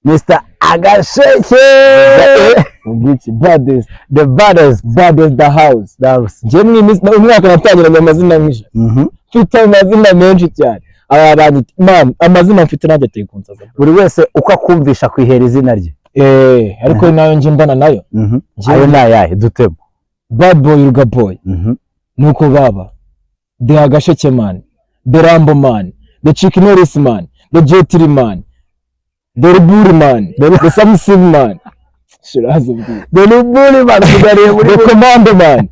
Mr. Agasheke. Ubwiki baddest. The baddest. Baddest the house. That Njye mu minsi umwaka natangiranye amazina nk'ijana. Mfite amazina menshi cyane. Aba banyita man, amazina mfite nanjye ateye kunsaza. Buri wese uko akumvisha kwihera izina rye. Eh, ariko nayo njye mbana nayo. Ayo ni ayahe dutemo? Bad boy, Ruga boy. Nuko baba. The Agasheke man, The Rambo man, The Chicken Norris man, The Jet Li man, The Ruburi man, The Samsung man. Shirazo mbwira. The Ruburi man tugariye muri The Commando man.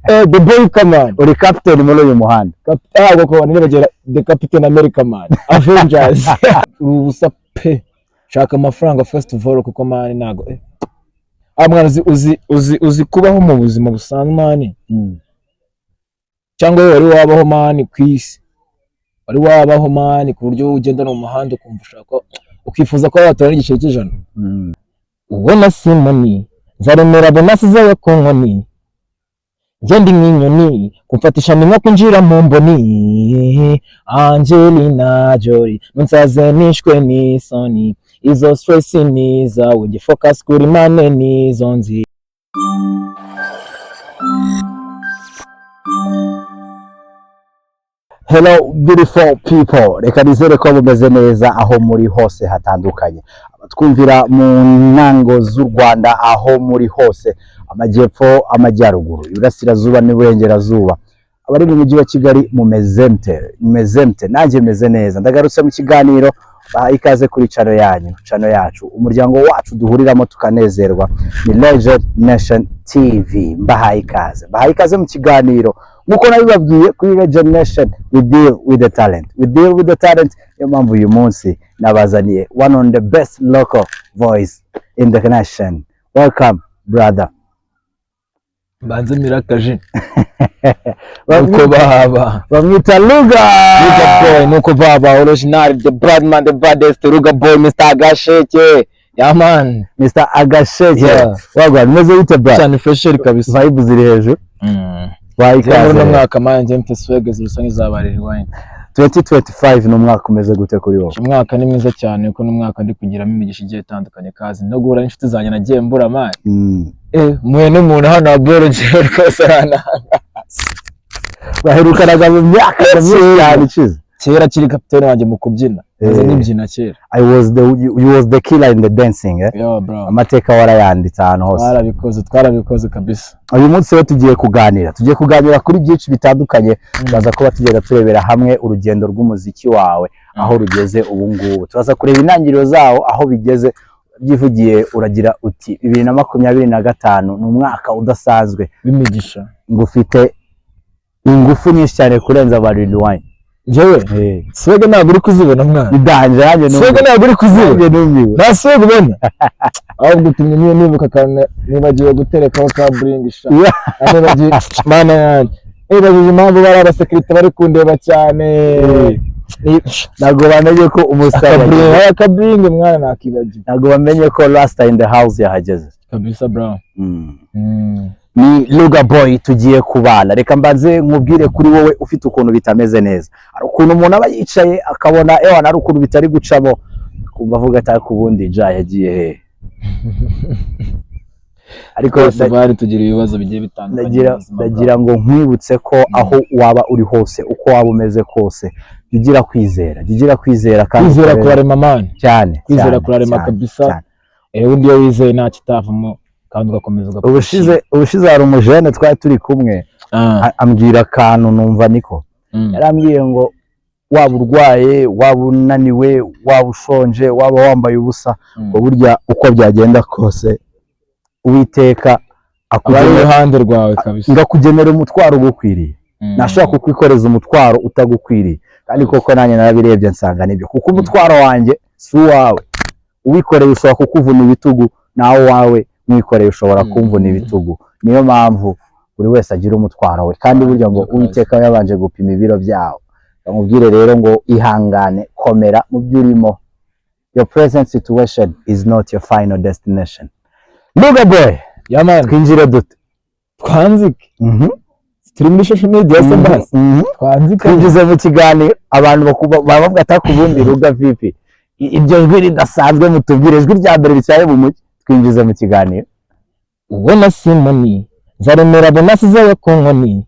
The Boyka man. Uri captain muri uyu muhanda. Ntabwo ko nibagira The Captain America man. Avengers. Ubusa pe. Shaka amafaranga first of all, kuko man ntago Ah mwana, uzi kubaho mu buzima busanzwe, man. Cyangwa wowe wari wabaho, man, ku isi? Wari wabaho, man, ku buryo ugenda no mu muhanda ukumva ushaka, ukifuza kuba watora n'igiceri cy'ijana? Ubona simoni nzaremera bonasi zayo ku nkoni, njye ndi nk'inyoni, kumfatisha ni nko kwinjira mu mboni. Angelina Jolie, nunsaze nishwe n'isoni, izo stress ni izawe, njye focus kuri money nizo nzi. Hello beautiful people, reka nizere ko mumeze neza aho muri hose hatandukanye. Abatwumvira mu ntango z'u Rwanda aho muri hose, amajyepfo, amajyaruguru, iburasirazuba n'iburengerazuba, abari mu mujyi wa Kigali, mumeze mute? Mumeze mute? Nanjye meze neza. Ndagarutse mu kiganiro, baha ikaze kuri channel yanyu, channel yacu, umuryango wacu duhuriramo tukanezerwa, ni Legend Nation TV. Mbahaye ikaze, mbahaye ikaze mu kiganiro. Nk'uko nabibabwiye, kuri Legend Nation we deal with the talent, we deal with the talent. Niyo mpamvu uyu munsi nabazaniye one on the best local voice in the nation. Welcome, brother. Mbanze mirakaje nuko baba. Bamwita Ruga. Ruga boy, nuko baba, original, the bad man, the baddest Ruga boy, Mr. Agasheke, yeah man. Mr. Agasheke. Yeah. Wagwan, meze bite, bro? Cyane, fresh kabisa. Vibe ziri hejuru. Baha Njye muri uno ikaze. mwaka, man, njye mfite swag zisa nk'izabarira iwanyu. 2025 ni umwaka umeze gute kuri wowe? Uyu mwaka ni mwiza cyane, kuko ni umwaka ndi kugiramo imigisha igiye itandukanye, kazi no guhura n'inshuti zanjye nagiye mbura, man. Muhuye n'umuntu hano wa Boro rwose arana. Baherukanaga mu myaka myinshi cyane ishize. Kera kiri kapitene wanjye mu kubyina, maze nibyina kera. I was the you was the killer in the dancing, eh? Yo bro. Amateka warayanditse ahantu hose. Twarabikoze, twarabikoze kabisa. Uyu munsi rero tugiye kuganira kuri byinshi bitandukanye. Turaza kuba tugenda turebera hamwe urugendo rw'umuziki wawe aho rugeze ubu ngubu, turaza kureba intangiriro zawo aho bigeze. Byivugiye uragira uti 2025 ni umwaka udasanzwe w'imigisha. Ngo ufite ingufu nyinshi cyane kurenza ba Lil Wayne. Njyewe swag ntabwo uri kuzibona, mwana. Ni danger, nanjye Swag numiwe. ntabwo uri kuzibona. Nanjye numiwe. Nta swag ubona, ahubwo utumye niyo nibuka akantu nibagiwe guterekaho ka bring sha. Nibagiwe, mana yanjye, nibagije impamvu bari abasekirite bari kundeba cyane. Ntabwo bamenye ko umustar yageze. Akabringi, mwana, nakibagiwe. Ntabwo bamenye ko Rasta in the house yahageze. Kabisa, bro. Ni Ruga Boy tugiye kubana. Reka mbanze nkubwire kuri wowe ufite ukuntu bitameze neza. Hari ukuntu umuntu aba yicaye akabona ewana hari ukuntu bitari gucamo, akumva avuga ati ariko ubundi ja yagiye hehe? Ariko Twese bari tugira ibibazo bigiye bitandukanye ndagira mu buzima bwacu. Ndagira ngo nkwibutse ko aho waba uri hose, uko waba umeze kose, jya ugira kwizera, jya ugira kwizera kandi Kwizera ukorere kurarema, man. Cyane. Kwizera cyane, kurarema cyane, kabisa. cyane. Ubundi iyo wizeye nta kitavamo, kandi ugakomeza ugapfa. Ubushize hari umujene twari turi kumwe, ambwira akantu numva niko yarambwiye ngo waba urwaye, waba unaniwe, waba ushonje, waba wambaye ubusa, ngo burya uko byagenda kose Uwiteka aba ari iruhande rwawe kabisa. Ngo akugenera umutwaro ugukwiriye. Ntashobora kukwikoreza umutwaro utagukwiriye. Kandi koko nanjye narabirebye nsanga nibyo, kuko umutwaro wanjye si uwawe. Uwikoreye ushobora kukuvuna ibitugu, nawe uwawe mwikoreye ushobora kumvuna ibitugu. Niyo mpamvu buri wese agira umutwaro we, kandi burya ngo Uwiteka yabanje gupima ibiro byawo. Bamubwire rero ngo ihangane, komera mu byo urimo. Your present situation is not your final destination. Ruga boy. Yeah man. Twinjire dute? Twanzike. Turi muri social media se basi? Mhm. Twanzike. Twinjize mu kiganiro abantu baba bavuga ati ubundi Ruga vipi? Iryo jwi ridasanzwe, mutubwire ijwi rya mbere rityaye mu mujyi, twinjize mu kiganiro. Ubona simoni nzaremera abo nasizeyo ku nkoni,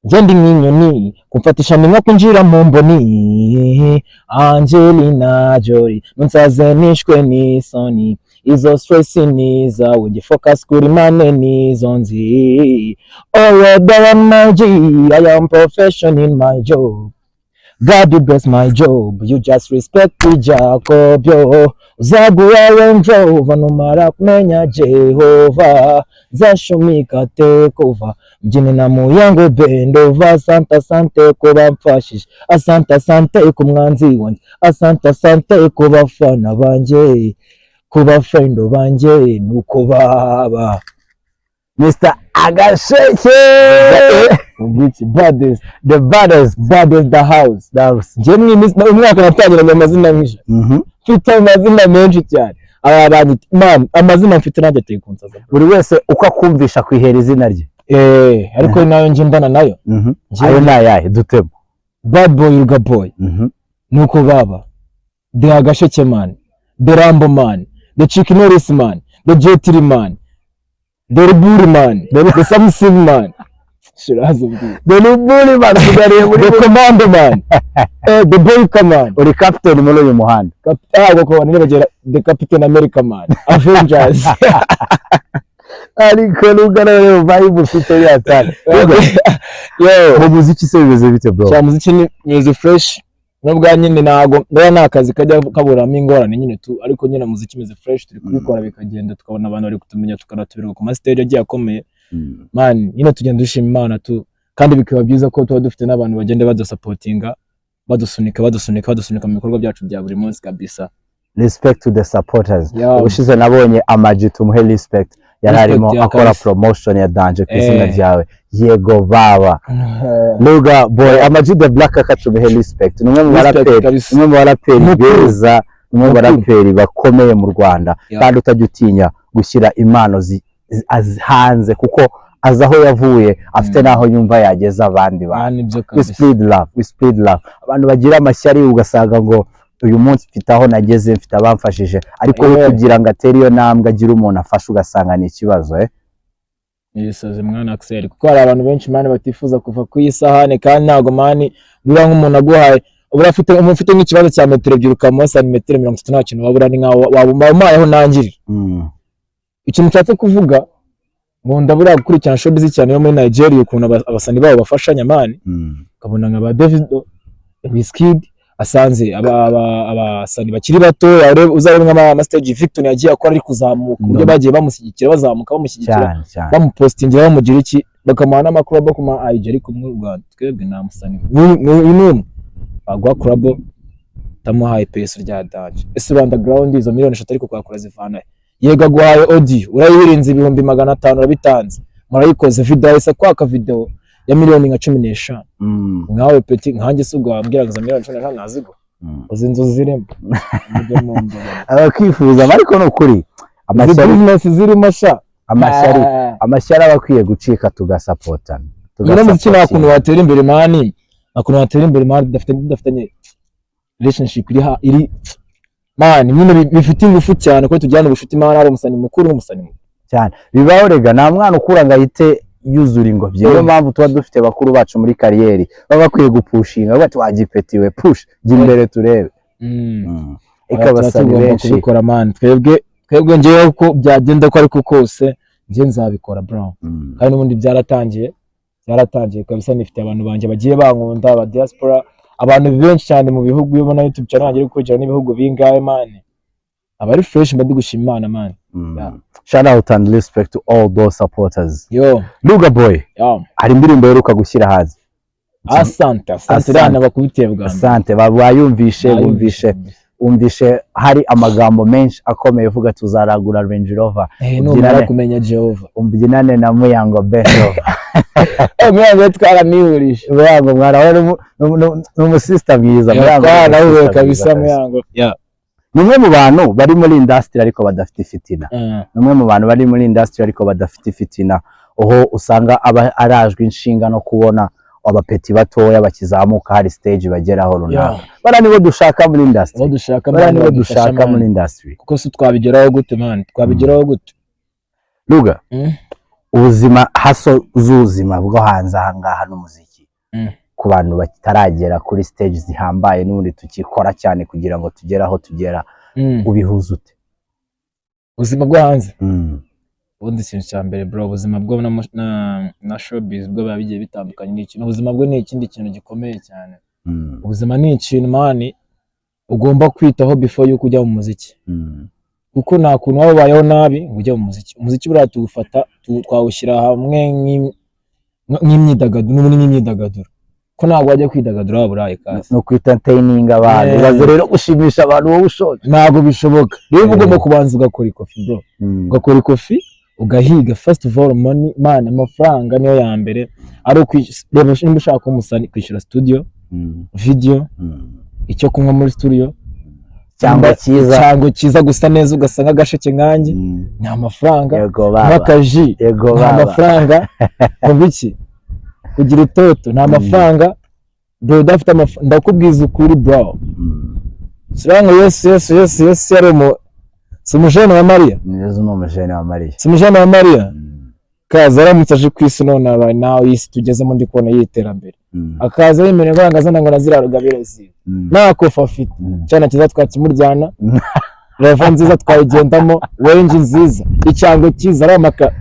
ngenda nk'inyoni kumfatisha ni kwinjira mu mboni. Angelina Jolie, nunsaze nishwe n'isoni, izo stress ni izawe, njye focus kuri money nizo nzi. Oh yeah, my G, I am professional in my job. God, you bless my job, you just respect Jacob yo. Uzaguha Range Rover numara kumenya Jehova, zashumika take over, mbyine na muyango bend over. Asante, asante ko bamfashije, asante, asante ku mwanzi wanjye, asante, asante ku bafana banjye, ku bafriendo banjye, nuko baba. Mr Agasheke. Ubwiki baddest. The baddest. Baddest the house. That's Njye umwaka natangiranye amazina nk'ijana. Mfite amazina menshi cyane. Aba banyita man, amazina mfite nanjye ateye kunsaza. Buri wese uko akumvisha kwihera izina rye. Eh, ariko nayo ngendana nayo. Ayo ni ayahe? Dutemo. Bad boy, Ruga boy. Nuko baba the Agasheke man, the Rambo man, the Chick Norris man, the Jet Li man, the Ruburi man, the Samson man, shiraza ubwiye. The Ruburi man tugariye muri The Commando man, the Boyka man. Uri captain muri uyu muhanda. Ah, ko nibagera the Captain America man, Avengers. Ariko Ruga rero, vibe ufite yatari. Yo. Mu muziki se bimeze bite, bro? Cya muziki ni music fresh, nubwo nyine ntago ndabona nta kazi kajya kaburamo ingorane nyine tu, ariko nyine muziki imeze fresh, turi kubikora bikagenda, tukabona abantu bari kutumenya, tukanatumirwa ku ma stage agiye akomeye. Man, nyine tugenda dushima Imana tu, kandi bikaba byiza ko tuba dufite n'abantu bagenda badusapotinga, badusunika, badusunika, badusunika mu bikorwa byacu bya buri munsi kabisa. Respect to the supporters. Yeah. Ubushize nabonye Ama-G, tumuhe respect, yari Respect arimo ya akora kabisa. promotion ya Danje ku izina ryawe. Yego baba Ruga boy, Ama-G the Black, akatumuhe respect, ni umwe mu Respect baraperi, kabisa. umwe mu baraperi Mukuru. beza, umwe mu Mukuru. baraperi bakomeye mu Rwanda, kandi utajya utinya gushyira impano hanze, kuko azi aho yavuye, afite n'aho yumva yageza abandi bantu. Ah, nibyo We kabisa. spread love, we spread love. Abantu bagira amashyari, ugasanga ngo uyu munsi mfite aho nageze, mfite abamfashije, ariko we kugira ngo atere iyo ntambwe agire umuntu afasha, ugasanga ni ikibazo, eh. Ibisazi mwana Axel, kuko hari abantu benshi man batifuza kuva ku iyi sahane, kandi ntago man buriya nk'umuntu aguhaye, ubura ufite umuntu ufite nk'ikibazo cya metero 2 ukamuha santimetero 30, nta kintu wabura, ni nkaho waba umayeho ntangirira. Ikintu nshatse kuvuga, nkunda buriya gukurikirana showbiz cyane yo muri Nigeria, ukuntu abasani babo bafashanya man. Ukabona nka ba Davido, Wizkid asanze abasani bakiri bato, uzarebe nk'ama stage Victor yagiye akora ari kuzamuka, uburyo bagiye bamushyigikira, bazamuka bamushyigikira, Cyane cyane. bamupostingira, bamugira iki, bakamuha n'amakuru ku ma IG. Ariko mu Rwanda twebwe nta musani n'umwe baguha collabo utamuhaye peso rya danger. Ese underground izo miliyoni 3 ariko kwakura zivana he? Yego, aguhaye audio, urayihirinze 500,000, urabitanze, murayikoze video, yahise kwaka video ya miliyoni nka 15. Nkawe petit nkanjye, si ubwo wambwira ngo izo miliyoni 15 nazigura? Uzi inzu zirimo? Mujye mumbona. Abakwifuza, ariko ni ukuri Izi amashyari business zirimo sha. Amashyari, Ah. amashyari aba akwiye gucika, tugasapotana. Nyine muziki nta kuntu watera imbere man, nta kuntu watera imbere man tudafitanye relationship iri iri man nyine bifite ingufu cyane, ko tujyana ubucuti man, ari umusani mukuru n'umusani muto. Cyane, bibaho rega, nta mwana ukura ngo ahite yuzura ingobyi. Niyo mpamvu tuba dufite bakuru bacu muri career, baba bakwiye gupushinga bati: "Wagipetiwe, push, jya imbere turebe." Tuba Ikabasaba tugomba benshi. kubikora man. Twebwe ngewe uko byagenda ko ariko kose, njye nzabikora bro. Kandi n'ubundi byaratangiye, byaratangiye kabisa. Nifite abantu banjye bagiye bankunda, aba diaspora, abantu benshi cyane mu bihugu. Iyo ubona YouTube channel yanjye iri gukurikirana n'ibihugu bingahe man, aba ari fresh, mba ndi gushima Imana man. Yeah. Shout out and respect to all those supporters. Yo. Ruga boy, Yo. hari indirimbo iheruka gushyira hanze. Asante, asante. Asante. Rana bakubitiye bwa mbere. Asante, bayumvishe, bumvishe, wumvishe hari amagambo menshi akomeye uvuga: "Tuzaragura Range Rover." Eh, numara kumenya Jehova. Umbyinane na Muyango Beto. Eh, Muyango twaranihurije. Muyango mwana we ni umusista mwiza. Muyango ni Twarahuye umusista kabisa. mwiza. Muyango, yeah. Ni umwe mu bantu bari muri industry ariko badafite ifitina. Ni umwe mu bantu bari muri industry ariko badafite ifitina, aho usanga aba arajwe inshinga no kubona Abapeti batoya bakizamuka, hari stage bageraho runaka. Yeah. Bariya nibo dushaka muri industry. Abo dushaka, Bariya man, nibo badufasha, dushaka man. muri industry. Kuko se twabigeraho gute, man? Twabigeraho gute? Ruga, ubuzima, hustle z'ubuzima bwo hanze aha ngaha n'umuziki, ku bantu bataragera kuri stage zihambaye, n'ubundi tukikora cyane kugira ngo tugere aho tugera, ubihuza ute? Ubuzima bwo hanze, ubundi ikintu cya mbere, bro, ubuzima bwo na showbiz bwo biba bigiye bitandukanye. Ni ikintu, ubuzima bwo ni ikindi kintu gikomeye cyane. Ubuzima ni ikintu, man, ugomba kwitaho before yuko ujya mu muziki, kuko nta kuntu waba ubayeho nabi ngo ujye mu muziki. Umuziki buriya tuwufata, twawushyira hamwe nk'imyidagaduro, n'ubundi n'imyidagaduro, ko ntabwo wajya kwidagadura waba uraye kasi. No kwi-entertaininga abantu. Yeah. Ibaze rero gushimisha abantu wowe ushoje. Ntabwo bishoboka. Rero uba Yeah. ugomba kubanza ugakora ikofi, bro, ugakora ikofi, ugahiga. First of all, money, man, amafaranga niyo ya mbere. Ari reba nimba ushaka kuba umusani, kwishyura studio, video, icyo kunywa muri studio, Cyangwa cyiza. Cyangwa cyiza, gusa neza, ugasa nk'agasheke nkanjye, ni amafaranga. Yego baba. Nk'akaji, Yego ni baba. amafaranga. Ngo biki, kugira itoto ni amafaranga, bro. Udafite amafaranga, ndakubwiza ukuri, bro, siriya ngo Yesu, Yesu, Yesu, Yesu yari umu, si umujene wa Mariya? Yesu ni umujene wa Mariya. Si umujene wa Mariya? Kaza aramutse aje ku isi none, right now, isi tugezemo ndi kubona y'iterambere, akaza yemerewe ngo azana ngo na ziriya rugabire ziwe, nta kofa afite, cyana cyiza twakimuryana, reva nziza twayigendamo, range nziza, icyango cyiza, ari amaka.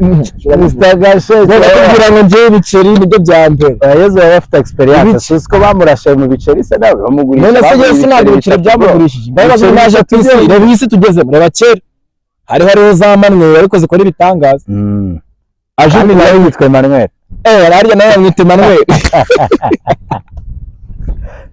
Mr. Gasheke. Kugira ngo njyewe ibiceri nibyo bya mbere. Oya, Yesu yari afite experience. Ibiki? Suzi ko bamurashe mu biceri se, nawe bamugurisha? None se Bamuha Yesu ntabwo ibiceri bitatu, bro. byamugurishije? Ndabaza, Ibiceri naje ku isi, bitatu. reba iyi si tugezemo, reba kera hariho za Manuel ariko zikora ibitangaza. Aje Kandi nawe yitwa Emmanuel. Eh, harya nawe bamwita Emmanuel?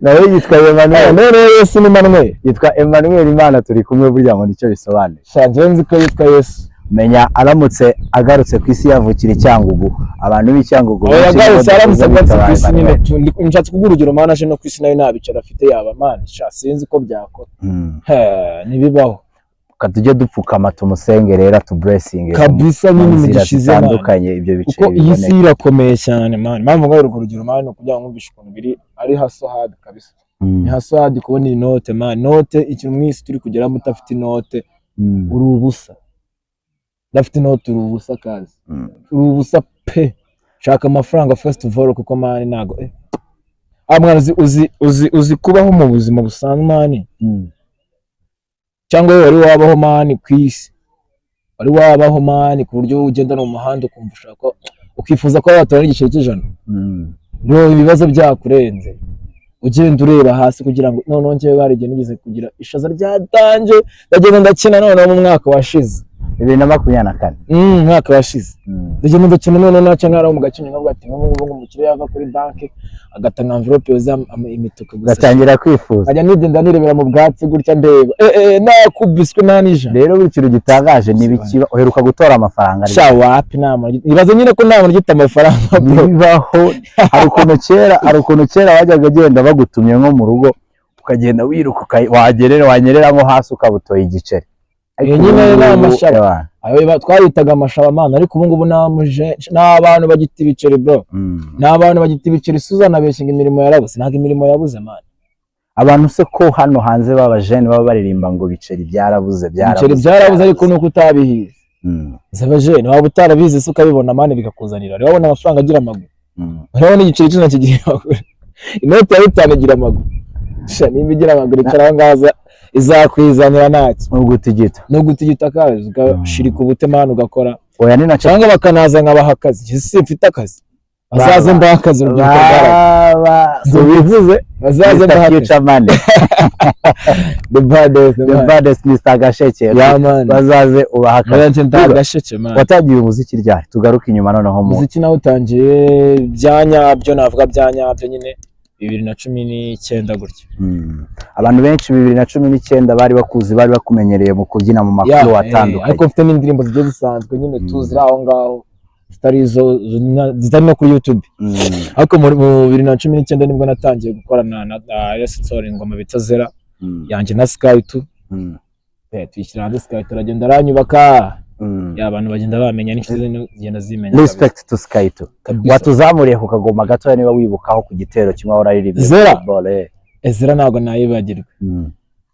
Nawe yitwa Emmanuel. None Yesu ni Emmanuel? Yitwa Emmanuel, Imana turi kumwe, burya ngo nicyo bisobanuye. Sha, njyewe nzi ko yitwa Yesu. Menya aramutse agarutse ku isi yavukira i Cyangugu, abantu b'i Cyangugu Oya, benshi agarutse, nibo aramutse dukunze agarutse kwita ku isi ba nyine, Emmanuel. nshatse kuguha urugero, man, aje no ku isi nayo nta biceri afite yaba, man, sha, sinzi ko byakora. He, ntibibaho. Reka tujye dupfukama tumusenge rero, tublessinge Kabisa mu nyine nzira imigisha ize, man. zitandukanye ibyo Kuko biceri iyi si biboneka. irakomeye cyane, man. Impamvu ngaho urwo rugero, man, ni ukugira ngo mwumvishe ukuntu biri ari hustle hard kabisa. Ni hustle hard kubona inote, man, inote, ikintu mu isi turi kugeramo, udafite inote uri ubusa. Udafite inote uri ubusa kazi. Uri ubusa pe. Shaka amafaranga first of all, kuko, man, ntago ah mwana, uzi kubaho mu buzima busanzwe, man, cyangwa wowe wari wabaho, man, ku isi, wari wabaho, man, ku buryo ugenda no mu muhanda ukumva ushaka, ukifuza ko watora n'igiceri cy'ijana? Bro, ibibazo byakurenze, ugenda ureba hasi kugira ngo noneho njyewe hari igihe nigeze kugira ishaza ryatanje, ndagenda ndakina noneho mu mwaka washize. 2024. Umwaka washize. Ndagenda ndakina noneho nacyo nkara mu gace, nkavuga ati nk'ubu ngubu umukiriya yava kuri banki agatanga envelope yuzuye imituku gusa, Ugatangira kwifuza. Nkajya nigenda nirebera mu bwatsi gutya, ndeba nakubiswe nta n'ijana. Rero buri kintu gitangaje ntibikiba. Uheruka gutora amafaranga Sha, wapi, nta muntu, ibaze nyine ko nta muntu ugifite amafaranga, bro. Ntibibaho. Hari ukuntu kera wajyaga agenda bagutumye nko mu rugo, ukagenda wiruka, wagerera wanyereramo hasi ukabutoye igiceri. Ariko Iyo nyine ubu ni ngubu, amashaba. ewana. Ayo twayitaga amashaba, man, ariko ubu ngubu ni abantu bagita ibiceri, bro. Ni abantu bagita ibiceri. Suzana abeshya ngo imirimo yarabuze. Ntabwo imirimo yabuze, man. Abantu se ko hano hanze b'abajene baba baririmba ngo ibiceri byarabuze, byarabuze? Ibiceri byarabuze, ariko nuko utabihize. Zabajene waba utarabizi se ukabibona, man, bikakuzanira. Rero wabona amafaranga agira amaguru. Urabona igiceri cy'ijana kigira amaguru, inoti ya 5 igira amaguru. Sha, nimba igira amaguru, icara aho ngaho izakwizanira ntacyo. N'ugutigita. No gutigita kazi, ugashirika ubute, man, ugakora. Oya, ni nacyo. Cyangwa bakanaza nkabaha akazi. Njye si mfite akazi, bazaze Baba. mbaha akazi, urubyiruko rwarabuze. Baba si ubivuze. Bazaze Mr. mbaha akazi. Future Money. The baddest, The man. baddest Mr. Gasheke. Yeah, man. Bazaze ubaha akazi. Oya, nta gasheke, man. Watangiye umuziki ryari? Tugaruke inyuma noneho mu Umuziki nawe utangiye bya nyabyo, navuga bya nyabyo nyine, 2019 gutya. Abantu benshi 2019 bari bakuzi, bari bakumenyereye mu kubyina mu makuru Yeah, atandukanye. ariko mfite n'indirimbo zigiye zisanzwe nyine tuziri aho ngaho, zitari izo zitari no kuri YouTube. Ariko mu 2019 nibwo natangiye gukorana na Yesu, nsohora ingoma bita Zera yanjye na Sky 2. Tuyishyira hanze, Sky turagenda aranyubaka. Ya, abantu bagenda bamenya, n'inshuti zigenda zimenya. Respect to Sky2. Kabisa. Watuzamuriye ku kagoma gatoya, niba wibukaho ku gitero kimwe wararirimbye. Zera. Football, eh. Ezra, ntabwo nayibagirwa.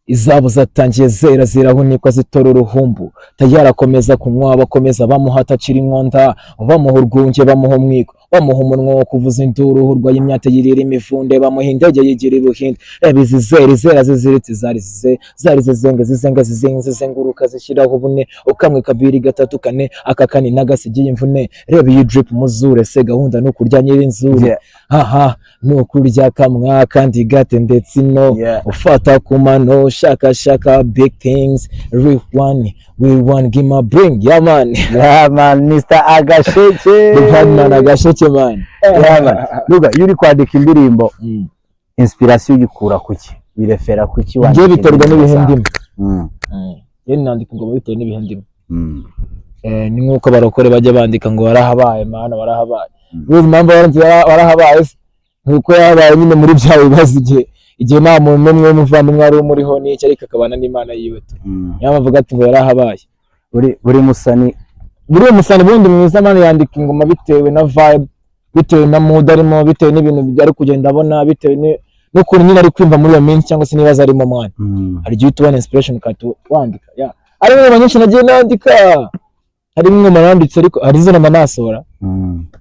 Izabo zatangiye zera, zirahunikwa, zitora uruhumbu, tayari akomeza kunywa, bakomeza bamuha atacira inkonda, bamuha urwunge, bamuha umwiko, bamuha umunwa wo kuvuza induru, urwaye imyate yirira imivunde, bamuha indege yigira ibuhinde. Reba izi zera, izera ziziritse, zari zize, zari zizenga, zizenga, zizenga, zizenguruka, zishyiraho ubune, ukamwe, kabiri, gatatu, kane, aka kane nagasigiye imvune. Reba iyi drip muzure se, gahunda ni ukurya nyirinzuri. Haha, ni ukurya kamwa kandi gate ndetse ino ufata ku mano, shaka shaka big things, real one, we one, give my bring, yeah man. Yeah man, Mr. Agasheke. The bad man Agasheke, man. Yeah man. Luga, iyo uri kwandika indirimbo, inspiration uyikura kuki? Birefera kuki Njye wandika biterwa indirimbo n'ibihe zawe? ndimo. Njye nandika ingoma bitewe n'ibihe ndimo. Ni nk'uko abarokore bajya bandika ngo warahabaye mana, warahabaye. Uzi impamvu yaranze warahabaye se? Ni uko yabaye nyine muri bya bibazo, igihe nta muntu n'umwe w'umuvandimwe wari umuriho n'icyo, ariko akabana n'Imana yiwe tu. Niyo mpamvu avuga ati ngo yarahabaye. Buri musani. Buri umusani bundi mwiza, man, yandika ingoma bitewe na vibe, bitewe na mood arimo, bitewe n'ibintu ari kugenda abona, bitewe n'ukuntu nyine ari kwumva muri iyo minsi, cyangwa se n'ibibazo arimo, mwana. Hari igihe uhita ubona inspiration ukahita wandika. Yeah. Harimo ingoma nyinshi nagiye nandika, harimo ingoma nanditse, ariko hari izo nama nasohora,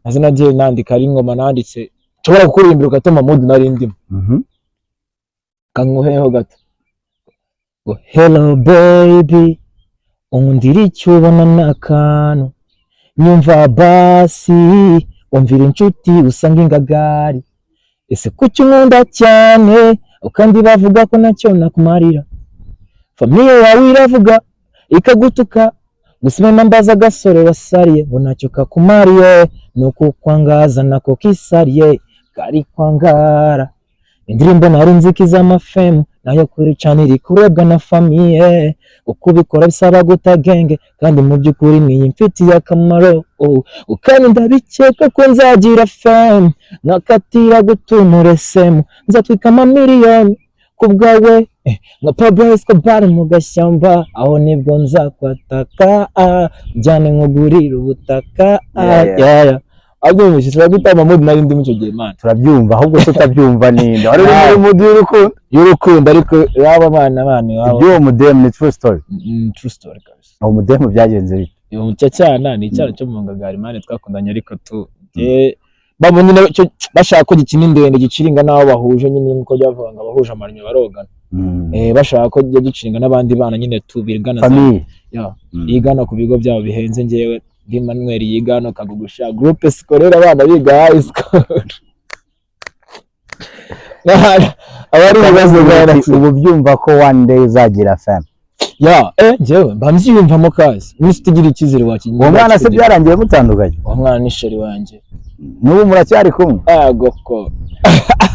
nazo nagiye nandika. Hari ingoma nanditse nshobora kukuririmbira ugatuma mood nari ndimo. Kanguheho gato ngo: "Hello baby, unkundira icyo ubona n'akantu, nyumva basi, wumvira inshuti usanga ingagari. Ese kuki unkunda cyane kandi bavuga ko nacyo nakumarira? Famille yawe iravuga ikagutuka gusa, imena mbaza agasore wasariye ngo ntacyo kakumariye, ni ukukwangaza nako kisariye kari kwangara. Indirimbo nari nzi ko iz'amafemu nayo kuri cana iri kurebwa na famille. Uko ubikora bisaba guta genge, kandi mu by'ukuri niyi mfitiye akamaro. Oh, kandi ndabikeka ko nzagira fame, nkakatira gutumura esemu, nzatwika amamiliyoni ku bwawe, nka Pablo Escobar mu gashyamba. Aho nibwo nzakwataka, njyane nkugurire ubutaka." Yeah. Abyumvise, ushobora guhita mood nari ndimo icyo gihe, man. Turabyumva, ahubwo tutabyumva ninde wari uri muri mood y'urukundo. Y'urukundo, ariko yaba abana iwabo. Iby'uwo mudemu ni true story? True story kabisa. Uwo mudemu byagenze bite? Icyo cyana ni icyana cyo mu ngagari, man, twakundanye, ariko tu babo nyine bashaka ko gikina indende giciringa n'abo bahuje nyine, nkuko byavuga ngo abahuje amannyo barogana. Bashaka ko kijya gicinga n'abandi bana nyine tu bigana Famille. Ya, yigana ku bigo byabo bihenze. Njyewe ndi Manuel, yiga hano Kagugusha groupe scolaire, abana biga high school, aba ari ibibazo bwana. Ubu byumva ko one day uzagira fam? Ya, njyewe mba mbyiyumvamo kazi nisi utagira icyizere wakigira. Uwo mwana se byarangiye mutandukanye? Uwo mwana ni chérie wanjye. N'ubu muracyari kumwe? Yego ko.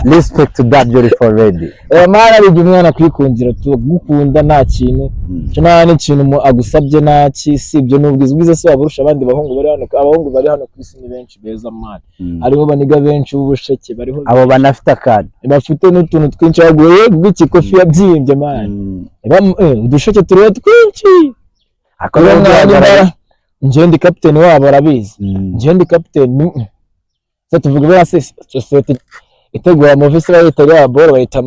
Respect to that beautiful lady. Mara bijya umwana kwikundira tu, gukunda nta kintu cyo, nta n'ikintu agusabye, nta ki sibyo n'ubwiza. Ubwiza se waba urusha abandi bahungu bari hano? Abahungu bari hano ku isi ni benshi beza, man. Hariho baniga benshi b'ubusheke bariho. Abo banafite akantu. Bafite n'utuntu twinshi, baguye bw'ikikofi yabyimbye, man. Udusheke turiho twinshi. Ako Uwo rero mwana uhagarara- njyewe ndi kapiteni wabo, arabizi. Njyewe ndi kapiteni. Se tuvuga buriya se sosiyete itegura movie se bayita iriya boro, bayita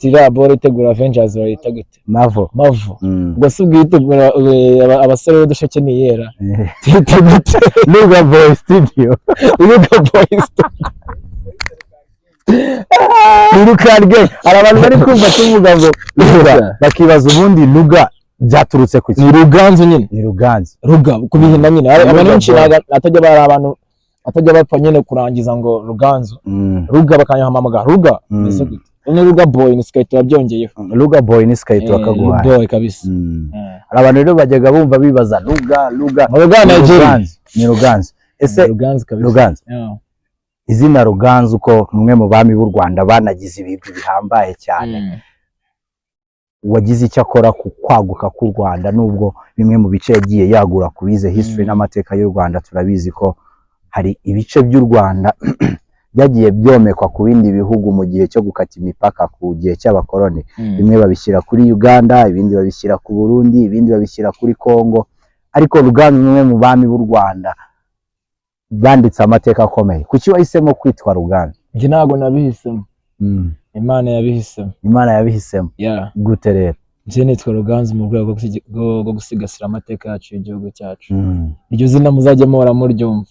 iriya boro itegura Avengers, bayita gute? Marvel. Marvel. Ubwo se ubwo itegura abasore b'udusheke ni iyera, tuyita gute? Luga Boy Studio. Luga Boys. Nirukange, hari abantu bari kumva tuvuga ngo Luga, bakibaza ubundi Luga byaturutse ku ki? Ni Ruganzu nyine. Ni Ruganzu. Ruga kubihina nyine. Hari Ruga abantu benshi Boy. ntabwo atajya bari abantu atajya bapfa nyine kurangiza ngo Ruganzu, Ruga, bakanyahamagara Ruga. Mbese gute? Ni Ruga Boy, ni Sky turabyongeyeho. Luga Boy ni Sky bakaguhaye. Boy kabisa. Hari abantu rero bajyaga bumva bibaza Luga, Luga. Ruga Ni Nigeria. Ruganzu, ni Ruganzu. Ese Ruganzu kabisa. Ruganzu, Yeah. izina Ruganzu, ko umwe mu bami b'u Rwanda banagize ibigwi bihambaye cyane, wagize icyo akora ku kwaguka k'u Rwanda, nubwo bimwe mu bice yagiye yagura ku bize history n'amateka y'u Rwanda, turabizi ko hari ibice by'u Rwanda byagiye byomekwa ku bindi bihugu mu gihe cyo gukata imipaka ku gihe cy'abakoloni. Bimwe babishyira kuri Uganda, ibindi babishyira ku Burundi, ibindi babishyira kuri Congo. Ariko Ruganzu ni umwe mu bami b'u Rwanda banditse amateka akomeye. Kuki wahisemo kwitwa Ruganzu? Njye ntabwo nabihisemo, Imana yabihisemo. Imana yabihisemo? Yeah. Gute rero? Njye nitwa Ruganzu mu rwego rwo gusigasira amateka yacu y'igihugu cyacu. Iryo zina muzajya muhora muryumva.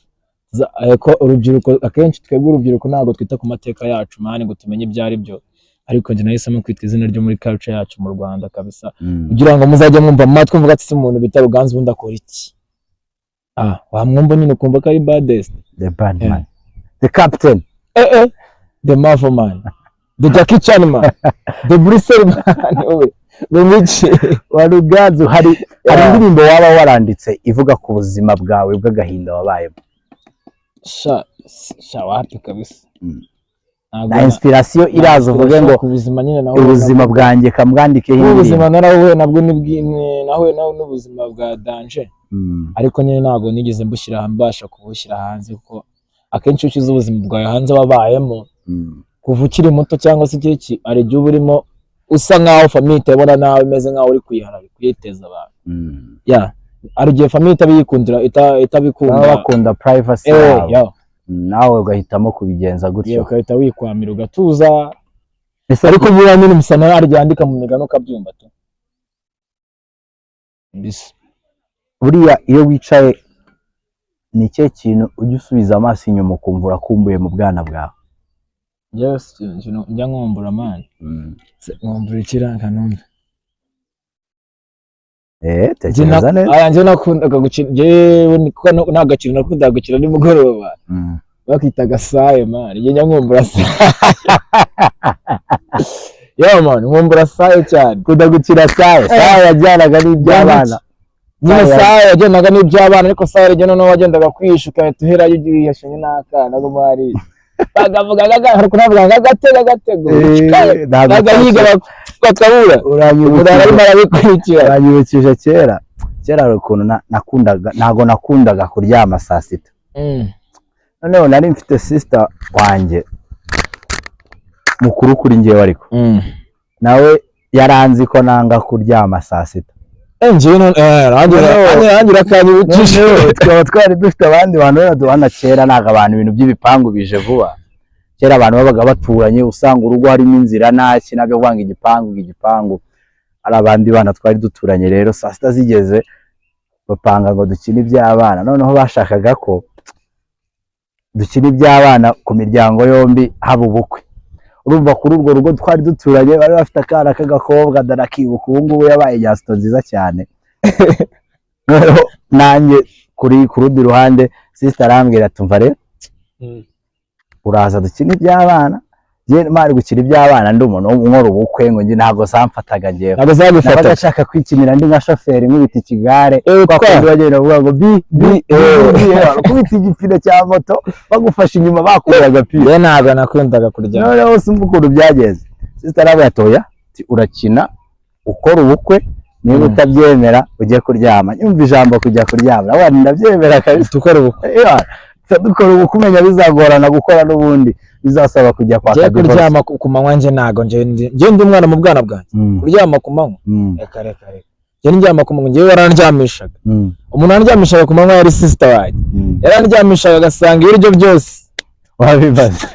Ko urubyiruko, akenshi twebwe urubyiruko ntabwo twita ku mateka yacu, man, ngo tumenye ibyo ari byo. Ariko njye nahisemo kwitwa izina ryo muri culture yacu mu Rwanda kabisa, kugira ngo muzajye mwumva mu matwi mvuga ati: "Se umuntu bita Ruganzu ubundi akora iki?" Ah, wamwumva nyine ukumva ko ari baddest. The bad man, the captain. Eh eh, the Marvel man, the Jackie Chan man, the Bruce Lee man, we bimiki. Wa Ruganzu, hari indirimbo waba waranditse ivuga ku buzima bwawe bw'agahinda wabayemo? Sha sha, wapi kabisa. Ntabwo Na inspiration iraza uvuge ngo ku buzima nyine nahuye ubuzima nabwo. bwanjye kamwandikeho N'ubuzima indirimbo. narahuye nabwo, nahuye nawe n'ubuzima bwa danger, ariko nyine ntabwo nigeze mbushyira, mbasha kubushyira hanze, kuko akenshi iyo ushyize ubuzima bwawe hanze wabayemo kuva ukiri muto cyangwa se iki, hari igihe uba urimo usa nkaho famille itabona nawe imeze nkaho uri kuyiharabika, kuyiteza abantu. Ya, hari igihe famille itabiyikundira, itabikunda. Baba bakunda privacy yawe. Ya. Nawe ugahitamo kubigenza gutyo. Ugahita wikwamira ugatuza. Ese Ariko buriya nyine umusana hari igihe yandika mu migani ukabyumva tu mbese. Buriya iyo wicaye, ni ikihe kintu ujya usubiza amaso inyuma ukumva urakumbuye mu bwana bwawe? Njyewe si ikintu njya nkumbura, man. Nkumbura ikiranga numve. Tekereza neza. Aya, njye nakundaga gukina njyewe kuko nta gakino nakundaga gukina nimugoroba bakitaga saye, man. Njye njya nkumbura saye, yo man, nkumbura saye cyane. Kunda gukina saye. Saye yajyanaga n'iby'abana. Nyine Saye. Saye yagendaga n'iby'abana, ariko saye rero noneho wagendaga kwihisha ugahita uherayo ugiye wihashanye n'akana ko muri bakavuga ariko navuga ngo agatego agatego. Ntabwo bagahiga bakabura umuntu arimo arabikurikira. Uranyibukije kera. Kera hari ukuntu nakundaga, ntabwo nakundaga kuryama saa 6. Noneho nari mfite sister wanjye mukuru kuri njyewe, ariko nawe yaranzi ko nanga kuryama saa 6. Njyewe none nanjye nanjye urakanyibukije. Noneho tukaba twari dufite abandi bantu rero duhana. Kera ntabwo abantu ibintu by'ibipangu bije vuba. Kera abantu babaga baturanye, usanga urugo harimo inzira ntaki nabyo kwanga igipangu igipangu. Hari abandi bana twari duturanye rero, saa 6 zigeze bapanga ngo dukine iby'abana. Noneho bashakaga ko dukina iby'abana ku miryango yombi haba ubukwe. Urumva, kuri urwo rugo twari duturanye bari bafite akana k'agakobwa, ndanakibuka ubu ngubu, yabaye nyasito nziza cyane. Noneho nanjye kuri ku rundi ruhande, sister arambwira: "Tumva rero, uraza dukina iby'abana." Njye mari gukina iby'abana, ndi umuntu nkora ubukwe ngo njye ntabwo zamfataga njyewe. Ntabwo Nabaga zagufata. nshaka kwikinira ndi nka shoferi nkubita ikigare, twa kwa kundi bagenda bavuga ngo bi bi bi, kubita igipine cya moto bagufashe inyuma bakuye agapira. Njyewe ntabwo nakundaga kuryama. Noneho simba ukuntu byagenze, sister aravuga ati: "Oya," ati, "urakina ukora ubukwe, niba utabyemera ujye kuryama." Nyumva ijambo kujya kuryama, nawe ndabyemera kabisa. Dukora ubukwe. Ewa, dukora ubukwe, umenya bizagorana gukora n'ubundi bizasaba kujya kwaka Njyewe divorce. Kuryama ku manywa njye ntabwo, njye ndi umwana mu bwana bwanjye, kuryama ku manywa, reka reka reka, njye ndyama ku manywa, njyewe warandyamishaga, umuntu wandyamishaga ku manywa yari sister wanjye. Yarandyamishaga agasanga ibiryo byose Wabibaza.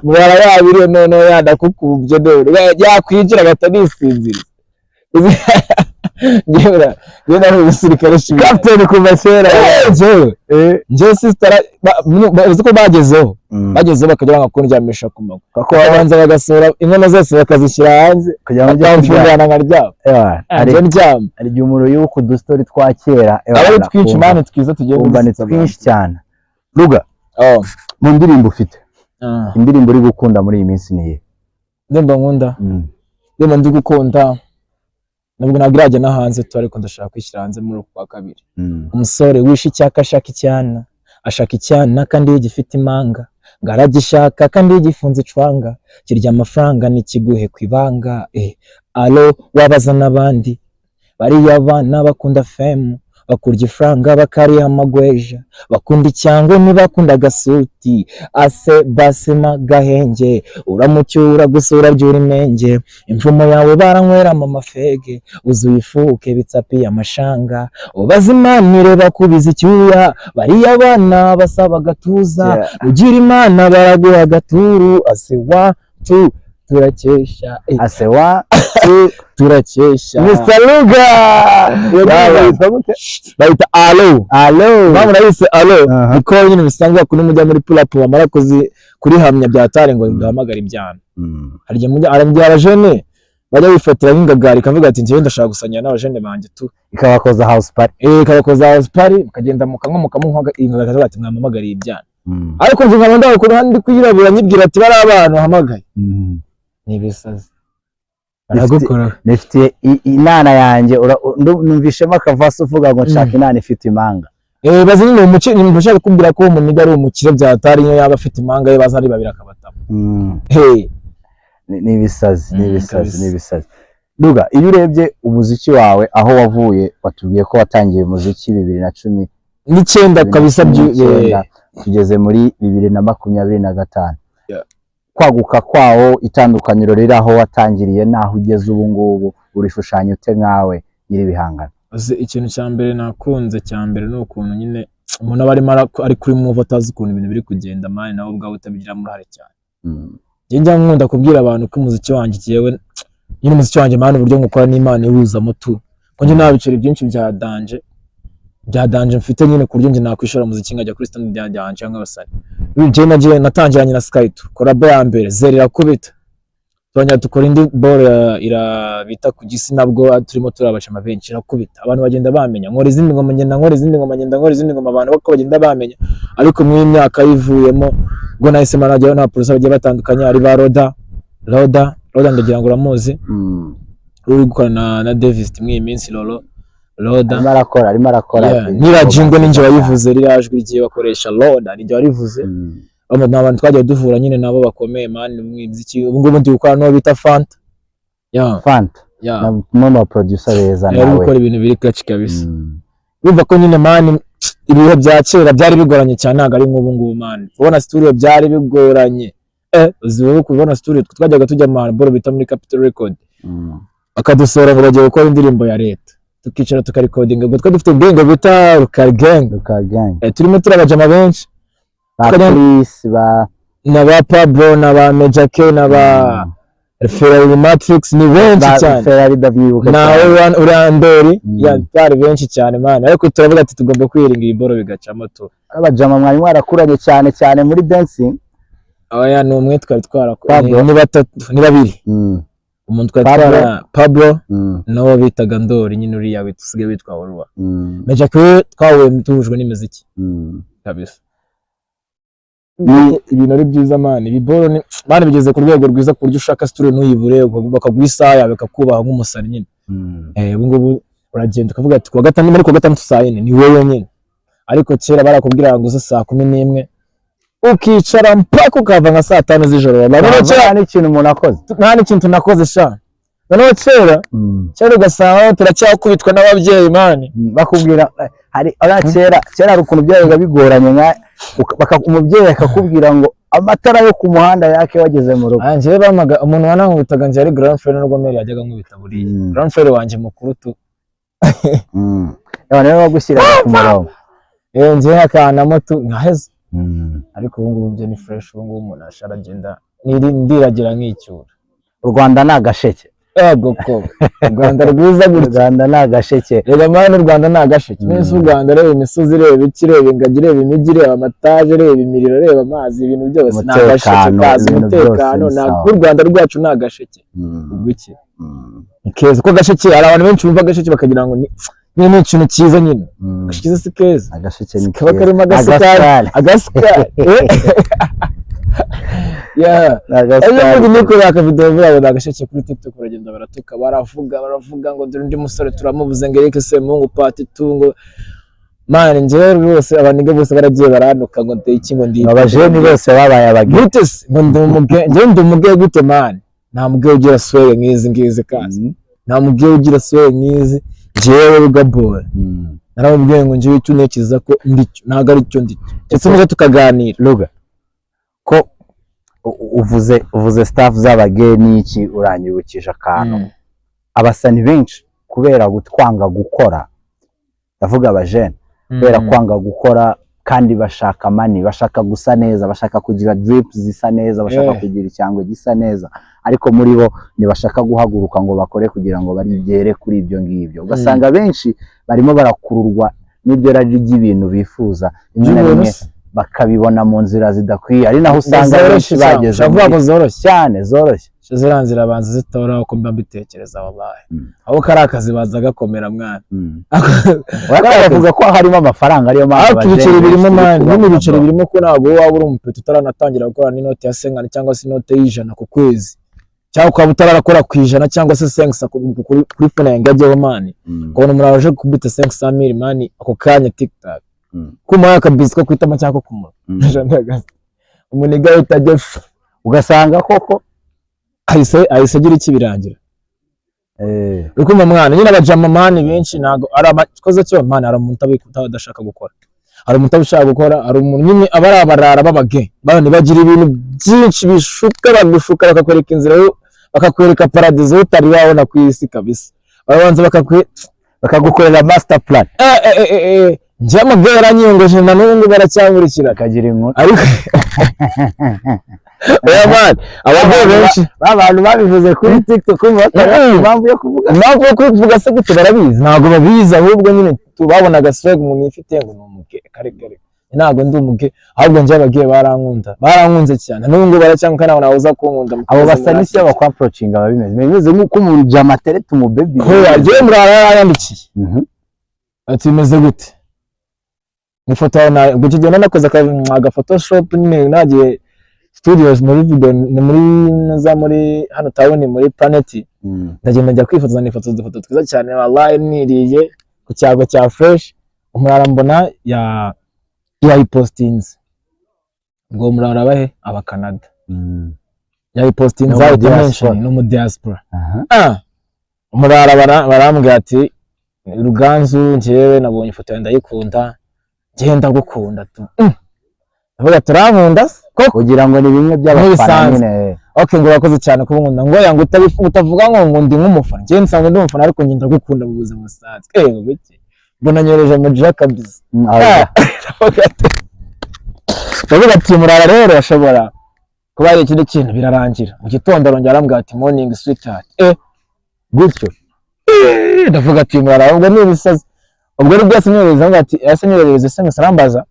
Murara yabiriye, noneho yanakukubye, none yakwinjira agahita nisinziriza. Njyewe nari umusirikare shimwe. Captain kuva kera. Njyewe njyewe sister uzi ko bagezeho, bagezeho bakajya banga kundyamisha ku manywa, Kuko bakabanza bagasohora inkono zose bakazishyira hanze, kugira ngo ujye kuryama. bakamfungana nkaryama. Ewa, hari Njye ndyama. Hari igihe umuntu yibuka udustori twa kera, ewa, Aba ari twinshi, man, twiza tugiye kumva ni gusetsa abantu. twinshi cyane. Ruga, Oh. mu ndirimbo ufite, Ah. indirimbo uri gukunda muri iyi minsi ni iyihe? Ndirimbo nkunda, ndirimbo ndi gukunda, ntabwo irajya no hanze tu, ariko ndashaka kwishyira hanze muri uku kwa kabiri. Umusore wishe icyaka ashaka icyana, ashaka icyana kandi gifite imanga, ngo aragishaka kandi gifunze icwanga, kirya amafaranga nikiguhe ku ibanga. Alo, wabaza n'abandi bariya bana bakunda fame. Bakurya ifaranga bakariha amagweja, bakunda icyangwe ntibakunda agasuti. Ase basema gahenge, uramucyura gusura ryura imenge. Imvumo yawe baranyweramo amafege, uzuye ifuke bitsapiye amashanga. Ubazimanire bakubiza icyuya, bariya bana basaba agatuza. Ugira Imana baraguha agaturu. Ase wa tu turakesha. Ase wa tu Turakesha. Mr Luga. Iyo ndirimbo yitwa gute? Bayita Alo. Alo. Impamvu nayise Alo, niko nyine bisanzwe kuri mujya muri pull up bamara kuzi kurihamya byatari ngo duhamagare ibyana. Hari igihe mujya aramugira abajene bajya bifatira nk'ingagari ikavuga ati: "Njyewe ndashaka gusangira n'abajene banjye tu." Ikabakoza house party. Ikabakoza house party, mukagenda mukanywa, mukamunywa ingagari, ikavuga ati: "Mwampamagariye ibyana." Ariko njye nkaba ndaho ku ruhande ndi kuyirabura, nyibwira ati: "Bari abantu wahamagaye ni ibisazi baragukora." Nifitiye inana yanjye, numvishemo akavasi uvuga ngo nshaka inana ifite impanga. Bazi nyine umukire, ni ushaka kukubwira ko uwo muniga ari umukire byatari niyo yaba afite impanga ye, baza ari babiri akabatamo. Hey. Ni ibisazi, ni ibisazi. Kabisa. Ni ibisazi. Luga, iyo urebye umuziki wawe aho wavuye, watubwiye ko watangiye umuziki 2019 9 kabisa. 2019, tugeze muri 2025. Kwaguka kwawo, itandukaniro riri aho watangiriye n'aho ugeze ubu ngubu, urishushanya ute nkawe nyir'ibihangano? Uzi ikintu cya mbere nakunze, cya mbere ni ukuntu nyine umuntu aba arimo ari kuri move atazi ukuntu ibintu biri kugenda, man, nawe ubwawe utabigiramo uruhare cyane. Njye njya nkunda kubwira abantu ko umuziki wanjye, jyewe nyine umuziki wanjye, man, uburyo ngukora n'Imana iwuzamo tu, ko njye nta biceri byinshi bya danger bya danger mfite nyine ku buryo njye nakwishora umuziki nkajya kuri stand bya danger cyangwa abasani. Njye nagiye natangiranye na Sky2, collabo ya mbere zero irakubita, turongera dukora indi ball ira bita ku gisi, nabwo turimo turabacama benshi, irakubita, abantu bagenda bamenya. Nkora izindi ngoma, ngenda nkora izindi ngoma, ngenda nkora izindi ngoma, abantu bako bagenda bamenya. Ariko muri iyi myaka yivuyemo ubwo nahise manajyayo n'aba producer bagiye batandukanye, ari ba Roda Roda Roda, ndagira ngo uramuzi, uri gukorana na Davis muri iyi minsi, Lolo Roda. Arimo arakora, arimo arakora. Nira jingo ninjye wayivuze, ririya jwi rigiye bakoresha Roda ninjye warivuze. Ni abantu twagiye duhura nyine nabo bakomeye, man, mu muziki. Ubu ngubu ndi gukora n'uwo bita Fanta, yeah. Fanta. Yeah. Na umwe mu baproducer beza Yari nawe. gukora ibintu biri clutch kabisa. Urumva ko nyine, man, ibihe bya kera byari bigoranye cyane, ntabwo ari nk'ubu ngubu, man. Kubona studio byari bigoranye. Uzi wowe kubona studio, twajyaga tujya mu boro bita muri Capital Record, bakadusohora ngo bagiye gukora indirimbo ya leta, tukicara tukarikodinga. Ubwo twari dufite gang bita Rukari Gang. Rukari Gang. Turimo turabajama benshi. Ba Chris ba Na ba Pablo na ba Major K na ba Ferrari Matrix, ni benshi ba cyane. Ferrari, ndabyibuka nawe cyane. Uriya Ndori. Ya, twari benshi cyane, man, ariko turavuga ati tugomba kwiringa iyi boro bigacamo tu. Abajama mwari mwarakuranye cyane cyane muri dancing. Oya, ni umwe twari twarakuranye. Pablo. Ni batatu, ni babiri. Umuntu twari Pablo. twara Pablo n'uwo bitaga Ndori nyine, uriya usigaye witwa Orwa. Major K twahuye duhujwe n'imiziki kabisa. Ibintu ari byiza, man. Ibi boro ni, man, bigeze ku rwego rwiza ku buryo ushaka studio ntuyibure, bakaguha isaha yawe bakakubaha nk'umusani nyine. Ubu ngubu uragenda ukavuga ati kuwa gatanu, muri kuwa gatandatu saa 4 ni wowe nyine. Ariko kera barakubwira ngo uze saa 11, ukicara mpaka ukava nka saa 5 z'ijoro. Noneho kera Nta n'ikintu umuntu akoze. Nta n'ikintu nakoze sha. Noneho kera kera ugasanga turacyakubitwa n'ababyeyi, man. Bakubwira hari ora kera kera hari ukuntu byabaga bigoranye nka umubyeyi akakubwira ngo amatara yo ku muhanda yake wageze mu rugo. Ah, njyewe bamaga umuntu wanankubitaga njye ari grand frère, nubwo mère yajyaga ankubita buriya. Grand frère wanjye mukuru tu. None rero bagushyiraga ku murongo. Njyewe akanamo tu nkaheza. Ariko ubu ngubu byo ni fresh, ubu ngubu umuntu ashara agenda ndiragira nkicyura. U Rwanda ni agasheke. Ego ko u Rwanda rwiza U gutya. Rwanda ni agasheke. Rega man, u Rwanda ni agasheke. Nese u Rwanda, reba imisozi, reba iki, reba ingagi, reba imijyi, reba amataje, reba imiriro, reba amazi, ibintu byose ni agasheke. Umutekano, Kazi ibintu byose umutekano ni ntabwo sawa. U Rwanda rwacu ni agasheke. Ubwo iki ni keza ko gasheke, hari abantu benshi bumva agasheke bakagira ngo ni nyine ni ikintu cyiza nyine. Agasheke si keza. Agasheke ni Kaba keza. karimo agasukari. Agasukari. Agasukari, yeah. Ejo Agasukari. bundi niko akavideo vuga ngo agasheke kuri TikTok, baragenda baratuka, baravuga baravuga ngo dore undi musore turamubuze, ngo Eric Semuhungu part 2, ngo man, njyewe rwose abaniga bose baragiye barantuka ngo ndeye iki, ngo ndi Abajeni bose babaye abageni. Gute se ngo ndi umuge? Njyewe ndi umuge gute, man? Nta muge ugira swag nk'izi ngizi kazi. Nta muge ugira swag nk'izi. Njyewe Ruga Boy naramubwiye ngo njyewe icyo ntekereza ko ndicyo ntabwo ari cyo ndicyo, ndetse muze tukaganira. Ruga, ko uvuze stuff z'abageni n'iki, uranyibukije akantu. Abasani benshi kubera gutwanga gukora, ndavuga abajene, kubera kwanga gukora kandi bashaka money, bashaka gusa neza, bashaka kugira drips zisa neza, bashaka kugira icyangwe gisa neza, ariko muri bo ntibashaka guhaguruka ngo bakore kugira ngo barigere kuri ibyo ngibyo. Ugasanga benshi barimo barakururwa n'iryo rari ry'ibintu bifuza, rimwe na By'ubuntu rimwe se. bakabibona mu nzira zidakwiye, ari naho usanga benshi Zoroshye cyane. bageze Ushobora kuvuga ngo zoroshye. Cyane zoroshye. Ziriya nzira banza zitora uko mba mbitekereza wallahi. Aho kari akazi baza gakomera mwana. Bavuga ko harimo amafaranga, ariyo mpamvu Ariko ibiceri abajene birimo benshi man, turi nyine kubabona, ibiceri bro. birimo, ko ntabwo waba uri umupeta utaranatangira gukora n'inote ya 50 cyangwa se inote y'ijana ku kwezi, cyangwa ukaba utarakora ku ijana cyangwa se 500 kuri phone yanjye ajyeho man, ukabona umuntu aje kubita 500 mille man ako kanya tiktak, kumuha akabisi ko kwitama cyangwa ko kumunwa, umuniga ahita ajya Ugasanga koko ahise agira iki birangira. Uri kumva mwana, nyine abajama man benshi ntabwo ari amakoze cyo man. Hari umuntu adashaka gukora, hari umuntu utabishaka gukora, hari umuntu nyine aba ari abarara b'abage bane bagira ibintu byinshi bishuka, bagushuka bakakwereka inzira bakakwereka paradizo utari wabona ku isi kabisa, barabanza bakagukorera master plan. Eh, njye amagare yaranyiyongoje na n'ubu ngubu baracyankurikira. Bakagira inkuru. Ariko oya man, abagore benshi Ba bantu babivuze kuri TikTok batari impamvu yo kuvuga. Impamvu yo kubivuga se gute? Barabizi? Ntabwo babizi, ahubwo nyine tubabonaga swag umuntu yifite ngo ni umuge. Kare kare, ntabwo ndi umuge, ahubwo njye abagiye barankunda, barankunze cyane, n'ubu ngubu baracyankuka, ntabwo nabuza kunkunda mu Abo kazi. basa n'isi y'abakwa-approachinga biba bimeze nk'uko umuntu jama atereta umubebi. Hoya, njyewe murara yaranyandikiye ati: "Bimeze gute?" Ifoto yawe ubwo icyo gihe nari nakoze aga photoshop nyine, nagiye studios muri video, ni muri za muri hano town muri Planet. Ndagenda njya kwifotoza, nifotoza udufoto twiza cyane wallahi, niriye ku cyago cya fresh. Umurara mbona ya yayipostinze. Ubwo murara abahe aba Canada. Yayipostinze. Ni umu Ahita diaspora. mention ni umu diaspora. Aha. Ah, umurara barambwira ati: "Ruganzu, njyewe nabonye ifoto yawe ndayikunda, njyewe ndagukunda tu." Ndavuga turankunda se koko? Kugira ngo ni bimwe by'abafana. Nk'ibisanzwe. Nyine. Okay, ngo urakoze cyane kuba nkunda, ngo ya ngo utavuga ngo ndi nk'umufana, njyewe nsanzwe ndi umufana, ariko njye ndagukunda mu buzima busanzwe. Eh, ngo iki, mbona nyohereje mu jaka kabisa. Ndavuga ati murara rero ashobora kuba hari ikindi kintu. Birarangira mu gitondo arongera arambwira ati: "Morning sweetheart." Eh, gutyo. Eh, ndavuga ati murara ubwo ni ibisazi. Ubwo ari byose nyohereza, avuga ati ese nyoherereza SMS arambaza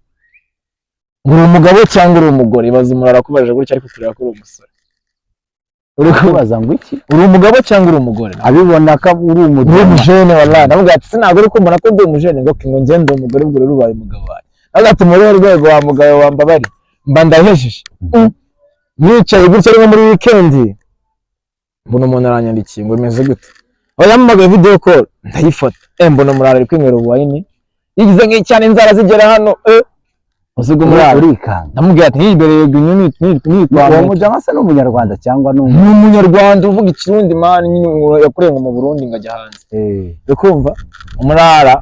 ngo uri umugabo cyangwa uri umugore? Ibaza umurara akubaje gutya ariko kureba ko uri umusore. Uri kubaza ngo iki? Uri umugabo cyangwa uri umugore? Abibona ko uri Uri umujene. Umujene wallahi. Ndavuga ati sinabwo uri kumbona ko ndi umujene? Ngo njye ndi umugore. Ubwo rero ubaye umugabo wanjye. Ndavuga ati muri uru rwego wa mugabo wambabari mba ndahejeje. Nicaye gutya ari nko muri weekend, mbona umuntu aranyandikiye ngo bimeze gute, aho yampamagaye video call ndayifata. Eh, mbona umurara ari kwinywera ubuwayini yigize nk'icyana, inzara zigera hano. Eh, usiga umurara. Urikanga. Ndamubwira ati ntibereye Uwo mujama se ni umunyarwanda cyangwa ni ni umunyarwanda uvuga ikirundi man, nyine ngo yakoreye ngo mu Burundi ngo ajya hanze. Uri kumva umurara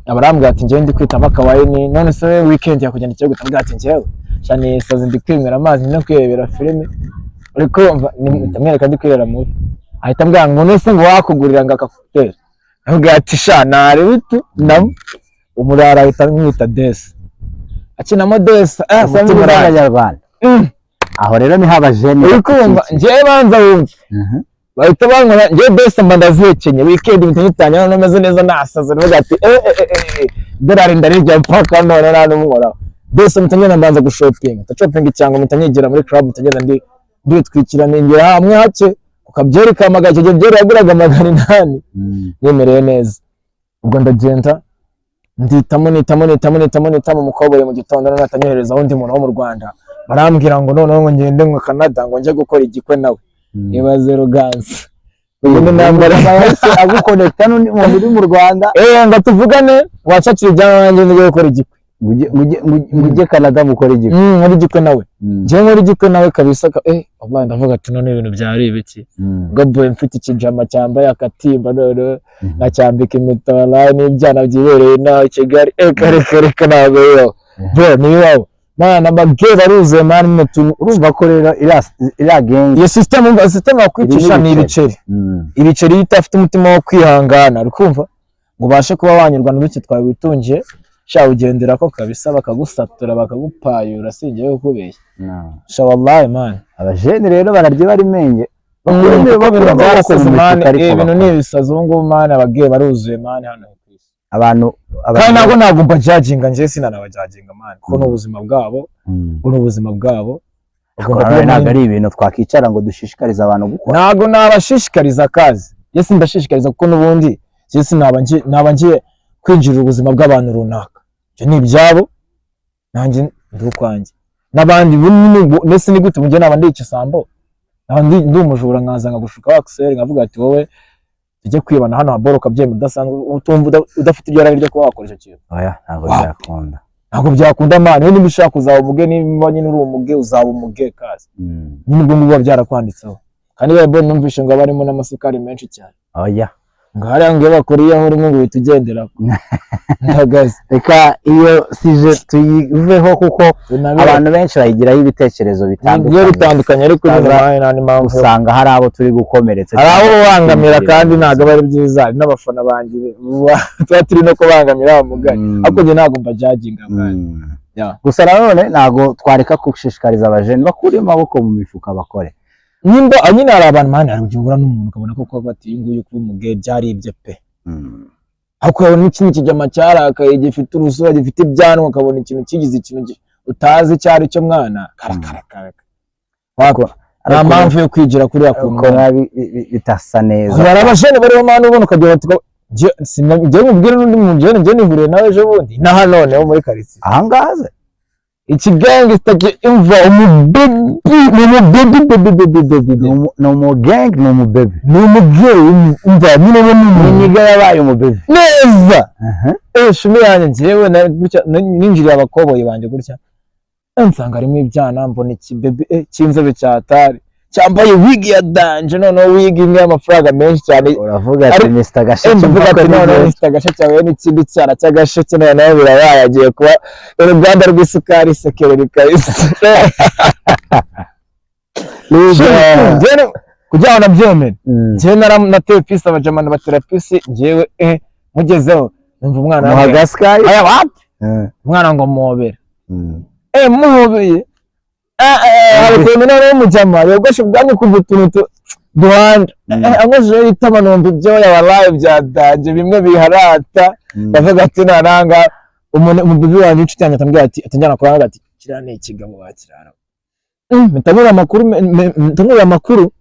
abarambwira ati njyewe ndi kwitamo akawayini, none se weekend yakugenda ikigo? Ambwira ati njyewe cyane sazi ndi kwinywera amazi no kwirebera filime. Uri kumva ndamwereka ndi kwirebera movie, ahita ambwira ngo none se ngo wakugurira ngo akakutera? Ambwira ati sha nareba itu namo. Umurara ahita amwita desi, akinamo desi, eh. Asa Umutima uranjye. n'abanyarwanda. Aho rero niho abajene Uri kumva njyewe banza wumve. Bahita bankora njyewe bese mba ndazihekenye weekend mpita nyitangira none meze neza nasaze, ndavuga ati eh eh eh eh, dolari ndarirya mpaka none nta n'umworaho. Bese mpita ngenda mbanza gushopinga, ndashopinga cyangwa mpita nyigira muri club, mpita ngenda ndi nditwikira ningera hamwe hake ku kabyeri ka magana, icyo gihe byeri yaguraga 800. Nemereye neza, ubwo ndagenda nditamo nitamo nitamo nitamo nitamo umukobwa mu gitondo, none atanyohereza undi muntu wo mu Rwanda, barambwira ngo noneho ngo ngende ngo Canada ngo njye gukora igikwe nawe. Ibaze Ruganzu ubundi nambara Yahise agukonekita n'undi muntu uri mu Rwanda. Eh, ngo tuvugane wacakira ibyanjye njye gukora igikwe. Ngo ujye Canada mukore igikwe. Nkora igikwe nawe. Njyewe nkora igikwe nawe kabisa wallahi ndavuga ati none ibintu byari ibiki? Ngo boy, mfite ikijama cyambaye akatimba, none nkacyambika impeta, wallahi n'ibyana byibereye inaha i Kigali, kare kare ka ntabwo bibaho bro, ntibibaho man. Amagere aruzuye man, nyine Urumva ko rero iriya gang iyo system, umva, system bakwicisha Irimo ni ibiceri. Ibiceri, ibiceri. Iyo udafite umutima wo kwihangana, uri kumva, ngo ubashe kuba wanyurwa n'uduke twawe witungiye, sha ugendera ko kabisa, bakagusatura, bakagupayura, singiye kukubeshya. No. Sha wallahi man. Abajene rero bararya bari menge. Kuko Bakura ibintu amaboko byarasaze mu man. mifuka, ariko Ibintu ni bakora. ibisazi ubu ngubu man, abagiye baruzuye man hano ku isi. Abantu Kandi ntabwo mbajudginga, njye sinanabajudginga man, kuko ni ubuzima bwabo, ubwo ni ubuzima bwabo. Bagomba Ariko kuba ntabwo ari ibintu twakwicara ngo dushishikarize abantu gukora. Ntabwo nabashishikariza akazi, njye simbashishikariza, kuko n'ubundi njye sinaba naba ngiye kwinjirira ubuzima bw'abantu runaka. Ibyo ni ibyabo, nanjye ndi ukwanjye n'abandi bunini. Mbese ni gute mujye naba ndi igisambo, naba ndi umujura, nkaza nkagushuka wakiseri, nkavuga ati wowe tujye kwibana hano haboro, ukabyemera udasanzwe utumva udafite iryo rari ryo kuba wakora icyo kintu? Oya, ntabwo Wow. byakunda. Ntabwo byakunda man. Niba ushaka uzaba umuge, niba nyine uri umuge uzaba umuge kazi. Nyine ubwo ngubwo biba byarakwanditseho. Kandi biba numvishe ngo haba harimo n'amasukari menshi cyane. Oya. Ngo hariya ngo iyo bakuriyeho rimwe ngo uhita ugendera ndagaze. Reka iyo sujet tuyiveho, kuko abantu benshi bayigiraho ibitekerezo bigiye bitandukanye. Bitandukanye, ariko nyine Utaza nawe nta n'impamvu usanga hari abo turi gukomeretsa hari abo cyangwa ubangamira kwinjirira kandi mu ntabwo aba ari byiza. Hari n'abafana banjye tuba turi no kubangamira wa mugani. Ariko njye ntabwo mbajudginga man. Yeah. Gusa nanone ntabwo twareka gushishikariza abajene bakure amaboko mu mifuka bakore. Nimba nyine hari abantu man, hari igihe uhura n'umuntu ukabona ko kuba ati uyu nguyu kuba umuge byaribye pe. Ariko ukabona n'ikindi kijama cyarakaye, gifite urusura, gifite ibyanwa, ukabona ikintu kigize ikintu utazi icyo ari cyo mwana, karakarakara. Nta Ariko mpamvu yo kwigira kuriya kuntu. Uko biba bitasa neza. Hari abajene bariho man, ubona ukagira bati njye nkubwire n'undi muntu njye nihuriye nawe ejo bundi n'aha noneho muri karitsiye. Ahangaha se? Ikigangsta imva umubebi, ni umubebi bebi bebi bebi. Ni umugang, ni umubebi. Ni umubyeyi, umva nyine we ni Ni umuntu nigga yabaye umubebi. Neza. Shumi yanjye, njyewe gutya ninjiriye abakoboyi banjye gutya, nsanga harimo ibyana, mbona ikibebi cy'inzobe cyatari cyambaye wig ya danger, noneho wig imwe y'amafaranga menshi cyane. Uravuga ati Mr Gasheke. Ndavuga ati noneho Mr Gasheke yahuye n'ikindi cyana cy'agasheke, noneho birabaye, agiye kuba uruganda rw'isukari sekereri kabisa. Njyewe kugira ngo nabyemere, njyewe nateye pisi, abajamana batera pisi, njyewe mugezeho numva umwana Muha gasikayi. Aya wapi, umwana ngo muhobere, muhobeye, hari ukuntu noneho umujama yogoshe ubwanwa ukumva utuntu duhanda, ankojeho itama numva ibyoya wallahi bya danger bimwe biharata. Ndavuga ati naranga umuntu umubibi wanjye, inshuti yanjye, atambwira ati atanjyana kuranga, ati kiriya ni ikigabo wakirara. Mpita nkura amakuru, mpita nkura amakuru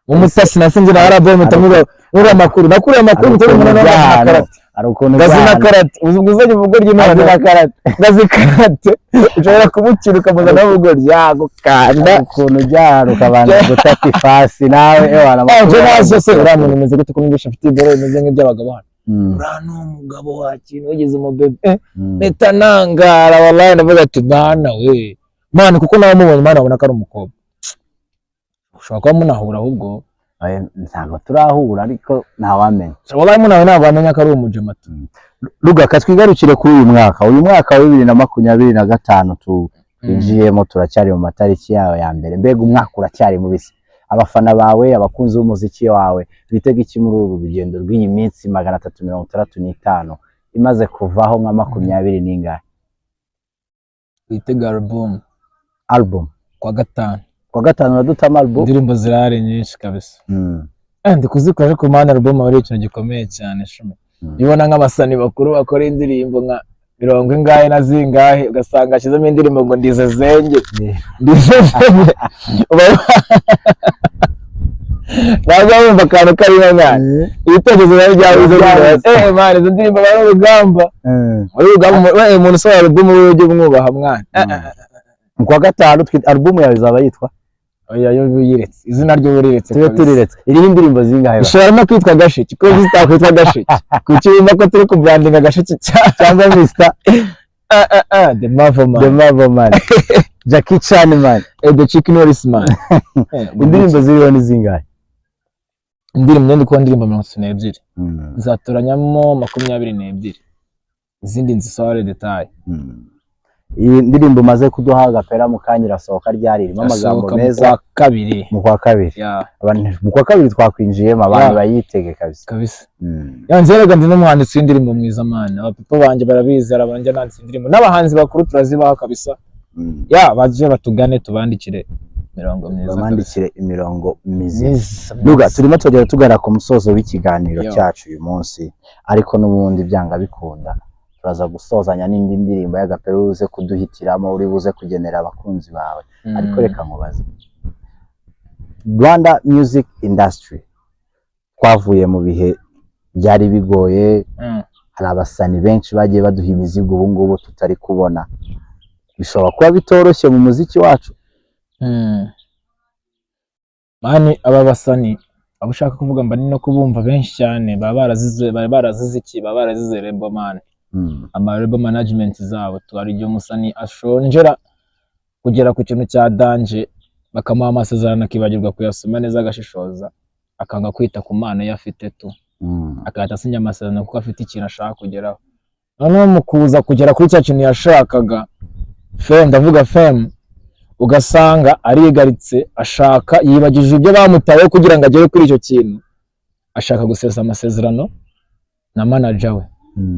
mu mutasi nase njye na arabe, mpita nkura amakuru, nakuriye amakuru, mpita Hari nkura ukuntu na by'ahantu karate. Hari ukuntu Ngazi na by'ahantu karate, uzi uzanye ubugoryi none. Ngazi na karate. Ngazi karate, ushobora kumukira ukamuzana ubugoryi yagukanda. Hari ukuntu ujya ukabanza gutata ifasi nawe ewana. Nje naje se uriya muntu umeze gute ko numvishe afite iboro bimeze nk'iby'abagabo hano? Uriya ni umugabo wakintu wigeze umubebe, mpita nangara wallahi, ndavuga ati bana we man, kuko nawe mubonye man abona ko ari umukobwa, ushobora kuba munahura ahubwo. Oya, ntabwo turahura, ariko ntawamenya. Wallahi munawe ntabwo wamenya ko ari umujama tu. Ruga, twigarukire kuri uyu mwaka, uyu mwaka wa 2025 twinjiyemo, turacyari mu matariki yayo ya mbere. Mbega umwaka uracyari mubisi! Abafana bawe, abakunzi b'umuziki wawe bitega iki muri uru rugendo rw'iyi minsi 365 imaze kuvaho nka makumyabiri n'ingahe? Witega album. Album? Kwa gatanu. Kwa gatanu uradutamo album? Indirimbo zirahari nyinshi kabisa. Ndi kuzikora, ariko man, album aba ari ikintu gikomeye cyane shumi. Iyo ubona nk'abasani bakuru bakora indirimbo nka mirongo ingahe na zingahe, ugasanga ashyizemo indirimbo ngo ndize zenge, ndize zenge, ntabwo wumva akantu karimo mwana, ibitekerezo biba byabuze. Byabuze. Man, izo ndirimbo aba ari urugamba, muri urugamba umuntu usohora album we ujye umwubaha mwana. Mu kwa gatanu album yawe izaba yitwa? Oya, yo uyiretse, izina ryo uriretse. Tube Kabisa. turiretse. Iriho indirimbo zingahe ba? Ishobora no kwitwa Gashiki, kuko zitakwitwa Gashiki kuki wumva ko turi kubrandinga Gashiki cyane? Cyangwa Mr. Ah, ah, ah, the Marvel The man. Marvel man, Jackie Chan man. The Chicken Norris man. Indirimbo ziriho ni zingahe? Indirimbo ndi kuba ndirimbo 32, nzatoranyamo 22, izindi nzisohore detail. Iyi ndirimbo umaze kuduha agapera mu kanya irasohoka ryari? Irimo amagambo Irasohoka mu meza. kwa kabiri. Mu kwa kabiri. Ya. Mu kwa kabiri twakwinjiyemo, abantu bayitege kabisa. Kabisa. Ya, nzerega ndi n'umwanditsi w'indirimbo mwiza man. Abapeople banjye barabizi, hari abanjye nanditse indirimbo n'abahanzi bakuru turazibaha kabisa. Ya, baje batugane tubandikire mirongo myiza kabisa. Bamwandikire imirongo mizima. Myiza. Luga, turimo tugera tugana ku musozo w'ikiganiro Yo. cyacu uyu munsi, ariko n'ubundi byanga bikunda turaza gusozanya n'indi ndirimbo y'agapera uze kuduhitiramo, uri buze kugenera abakunzi bawe. Ariko reka nkubaze, Rwanda music industry twavuye mu bihe byari bigoye, hari abasani benshi bagiye baduha imizigo ubu ngubu tutari kubona. Bishobora kuba bitoroshye mu muziki wacu. Man, aba basani abo ushaka kuvuga mba ni no kubumva benshi cyane baba barazize, baba barazize iki? Baba barazize label man, ama label management zabo. Hari igihe umusani ashonjera kugera ku kintu cya danger, bakamuha amasezerano akibagirwa kuyasoma neza, agashishoza, akanga kwita ku mpano ye afite tu, agahita asinya amasezerano kuko afite ikintu ashaka kugeraho. Noneho mu kuza kugera kuri cya kintu yashakaga, fame, ndavuga fame, ugasanga arigaritse, ashaka yibagije ibyo bamutayeho kugira ngo agere kuri icyo kintu, ashaka gusesa amasezerano na manager we.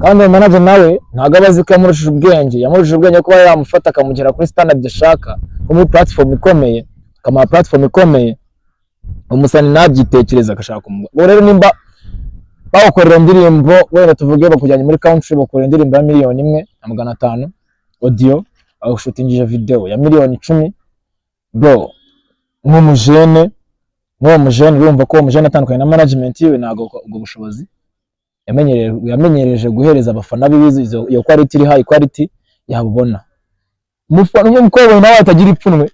Kandi uwo manager nawe ntabwo aba azi ko yamurushije ubwenge. Yamurushije ubwenge kuba yamufata akamugera kuri standard ashaka, nko muri platform ikomeye, akamuha platform ikomeye. Umusani ntabyitekereza, agashaka kumugwa. Ubwo rero nimba bawukorera indirimbo, wenda tuvuge bakujyanye muri country, bakorera indirimbo ya 1,500,000 audio, bawushutingije video ya miliyoni 10, bro, nk'umujene, nk'uwo mujene, urumva ko uwo mujene atandukanye na management yiwe, ntabwo ubwo bushobozi yamenyereje guhereza abafana biwe iyo quality iri high quality yabubona. Umufana umukobwa nawe atagira ipfunwe,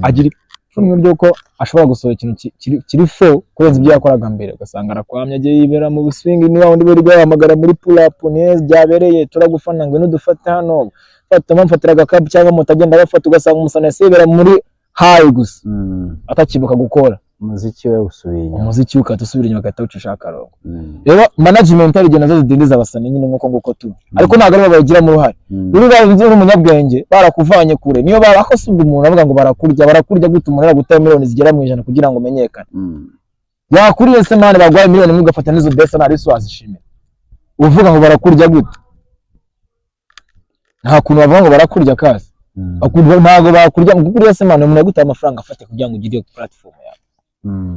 agira ipfunwe ry'uko ashobora gusohora ikintu kiri fo kurenza ibyo yakoraga mbere, ugasanga arakwamye, agiye yibera mu buswingi, ni wa wundi wirirwa yahamagara muri pull up, ni byabereye turagufana, ngwino dufate hano, fata mfatira agakapu cyangwa moto agenda abafata, ugasanga umusana yahise yibera muri high gusa, atakibuka gukora. Umuziki we usubiye inyuma. Umuziki we ugahita usubira inyuma, agahita awucishaho akarongo. Rero management hari igihe nazo zidindiza abasani nyine nk'uko nguko tu, ariko ntabwo aribo babigiramo uruhare. Niba ubaye uri umunyabwenge barakuvanye kure, niyo barakoze ubwo umuntu avuga ngo barakurya, barakurya gute? Umuntu aragutera miliyoni zigera mu 100 kugira ngo umenyekane. Yakuriye se man, baguhaye miliyoni 1 ugafata n'izo besa nta risi wazishimira, uvuga ngo barakurya gute? Nta kuntu bavuga ngo barakurya kazi. Ntabwo bakurya ngo kuriya se man, umuntu yagutaye amafaranga afate kugira ngo ugire iyo platform yawe.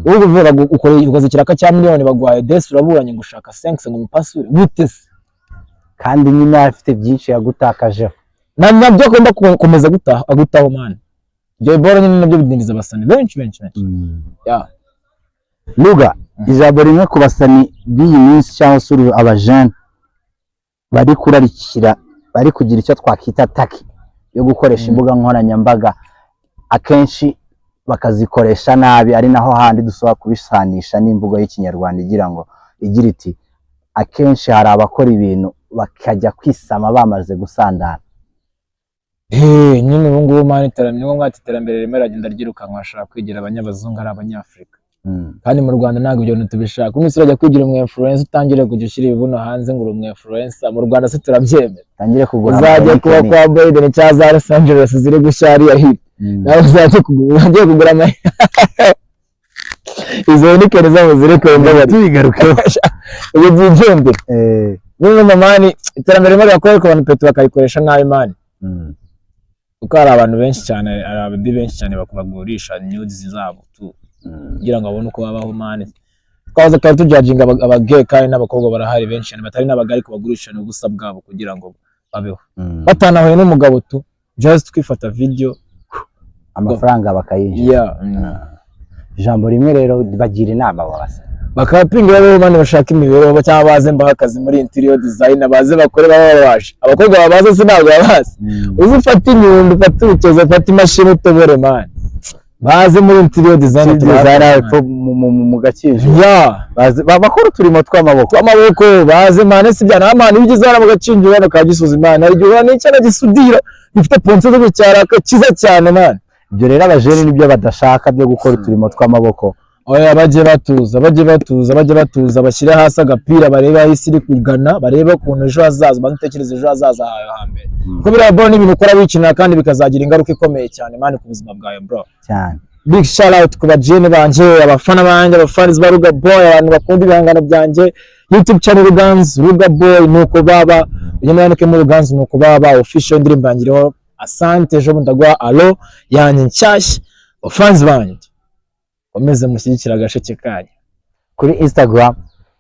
Wowe uvuga ngo ukoreye, ukoze ikiraka cya miliyoni, baguhaye desi, uraburanye ngo ushaka 5 ngo umupasure gute se? Kandi nyine afite byinshi yagutakajeho. Na nabyo agomba gukomeza gutaha agutaho man. Ibyo boro nyine nabyo bidindiza abasani benshi benshi benshi. Yeah. Luga, ijambo rimwe ku basani b'iyi minsi cyangwa se abajene bari kurarikira, bari kugira icyo twakita taki yo gukoresha imbuga nkoranyambaga, akenshi bakazikoresha nabi, ari naho handi dushobora kubisanisha n'imvugo y'Ikinyarwanda igira ngo igira iti: "Akenshi hari abakora ibintu bakajya kwisama bamaze gusandara." Nyine ubu ngubu man, iterambere, niyo mwati iterambere ririmo riragenda ryirukanka, bashaka kwigira abanyabazungu ari Abanyafurika. Kandi mu Rwanda ntabwo ibyo bintu tubishaka. Umunsi urajya kwigira umu influencer, utangire kujya ushyira ibibuno hanze ngo uri umu influencer, mu Rwanda se turabyemera? Tangire kugura Uzajya kuba ama kwa Biden cyangwa za Los Angeles ziri gushya hariya hirya, nawe uzajya kugura, ugiye kugura ama izo Heineken zabo ziri kwenda. Tubigarukeho. Ubu byigendera. Niyo man, iterambere ririmo rirakorerwa abantu peto bakarikoresha nabi man, kuko hari abantu benshi cyane, hari ababi benshi cyane bagurisha nudes zabo tu kugira ngo babone uko babaho man. Twaza twari tujudginga abagay, kandi n'abakobwa barahari benshi cyane batari n'abagay ariko bagurisha ubusa bwabo kugira ngo babeho, batanahuye n'umugabo tu, just kwifata video. Amafaranga bakayinjiza. Yeah. Ijambo rimwe rero, bagira inama babasa. Bakapinga babeho man, bashaka imibereho, cyangwa baze mbaha akazi muri interior design, baze bakore baba babasha. Abakobwa babaza se ntabwo babazi. Uze ufate inyundo, ufate urukezo, ufate imashini utobore man. Baze muri interior design. Design epfo mu Gakinjiro. Ya. Bakora uturimo tw'amaboko. Tw'amaboko, baze man. Si bya nta man, iyo ugeze hano mu Gakinjiro, hano ka Gisozi man, hari igihe uhura n'icyana gisudira gifite ponceuse zo cyaraka cyiza cyane man. Ibyo rero abajene nibyo badashaka byo gukora uturimo tw'amaboko. Oya, bajye batuza, bajye batuza, bajye batuza, bashyire hasi agapira, barebe aho isi iri kugana, barebe ukuntu ejo hazaza, banze utekereze ejo hazaza hawe hambere, kuko biriya bro ni ibintu ukora wikinira kandi bikazagira ingaruka ikomeye cyane man ku buzima bwawe, bro. Cyane. Big shout out ku bajene banje, abafana banjye, abafans ba Ruga Boy, abantu bakunda ibihangano byanjye. YouTube channel Ruganzu Ruga Boy nuko baba, ugenda wandikemo Ruganzu nuko baba official, indirimbo yanjye iriho. Asante, ejo bundi ndaguha alo yanjye nshyashya. Abafans banjye, komeze mushyigikira agasheke kanyu. Kuri Instagram?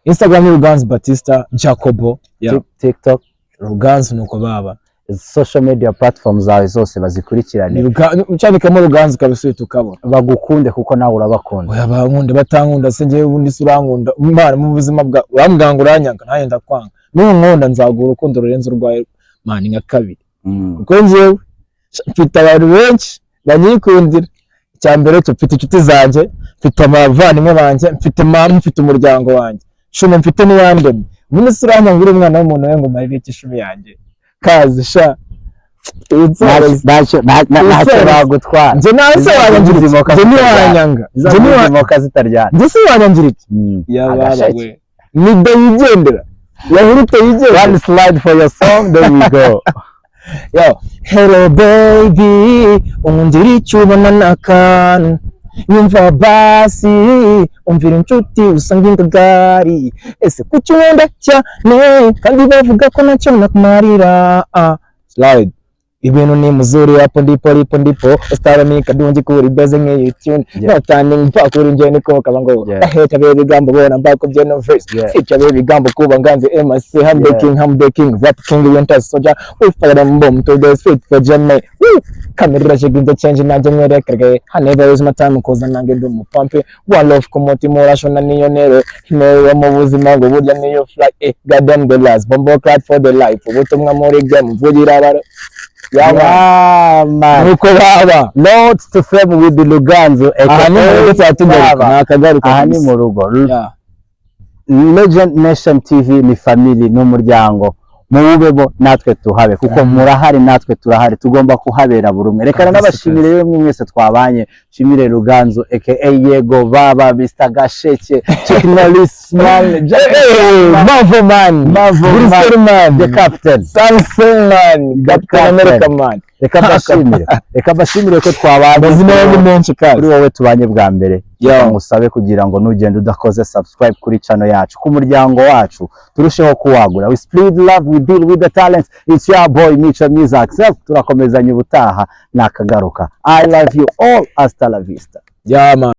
Instagram ni Ruganzu Batista Jacobo, yeah. TikTok? Ruganzu nuko baba. Social media platform zawe zose bazikurikirane. Ucyandikamo Ruganzu kabisa uhita ukabona. Bagukunde kuko nawe urabakunda. Oya, bankunda batankunda se, njyewe ubundi se urankunda? Imana mu buzima bwa urambwira ngo uranyanga, nanjye ndakwanga. Nunkunda nzaguha urukundo rurenze urwawe man nka kabiri, kuko njyewe mfite abantu benshi banyikundira. Icya mbere cyo mfite inshuti zanjye, mfite abavandimwe banjye, mfite mama, mfite umuryango wanjye, shuma mfite n'iyandemye. Ubundi se uranyanga uri umwana w'umuntu we ngo umarire iki ishumi yanjye kazi sha? Ntacyo bagutwara. Njye nawe se wanyangira iki? Zimoka Njye zitaryana. ntiwanyanga. Izo Njye zimoka zitaryana. Njye se wanyangira iki? Yababa. Agasheke. We ni yigendera yahurute yigendera. One slide for your song, then we go. Yo, hello baby, unkundira icyo ubona n'akantu nyumva basi, umvira inshuti usanga ingagari. Ese kuki unkunda cyane kandi bavuga ko ntacyo nakumarira? Ah, slide ibintu ni mzuri, hapo ndipo lipo ndipo stara kadungi kuri beze nk'iyi tune. No turning back, kuri njye niko kabango. Aheta bebigambo bona mbako bye no verse. Feature bebigambo kuba nganze MC I'm the king, I'm the king, rap king, winter soldier. We fire them bomb to the street for Germany. Woo! Kamera shaking the change nanjye mwerekerwe. I never use my time cause nanjye ndi umupampe. One love ku mutima urashona niyo nero intero yo mu buzima ngo burya niyo fly, eh. Goddamn the last bombo clap for the life, ubutumwa muri game mvugira abaro. Yeah, man. Yeah, man. Nuko baba. Road to Fame with Ruganzu. Aha ni mu rugo, tugaruka Baba. ni akagaruka Aha ni kabisa. mu rugo. Yeah. Legend Nation TV ni family, ni umuryango. Muwubemo natwe tuhabe, kuko murahari natwe turahari, tugomba kuhabera buri umwe. Reka n'abashimire rero mwe mwese twabanye, nshimire Ruganzu aka Yego Baba, Mr Gasheke, Chuck Norris man. Hey, Mavo man. Mavo Bruce man. Man. The captain. Samson man. The Captain captain. America man. Reka mbashimire ko twabanye. Amazina ye ni menshi Kuri kazi. wowe tubanye bwa mbere, Yo. reka ngusabe kugira ngo nugenda udakoze subscribe kuri channel yacu, ku muryango wacu turusheho kuwagura. We spread love, we deal with the talents. It's your boy Mico Music. Turakomezanya ubutaha, nakagaruka. I love you all, hasta la vista. Yeah man.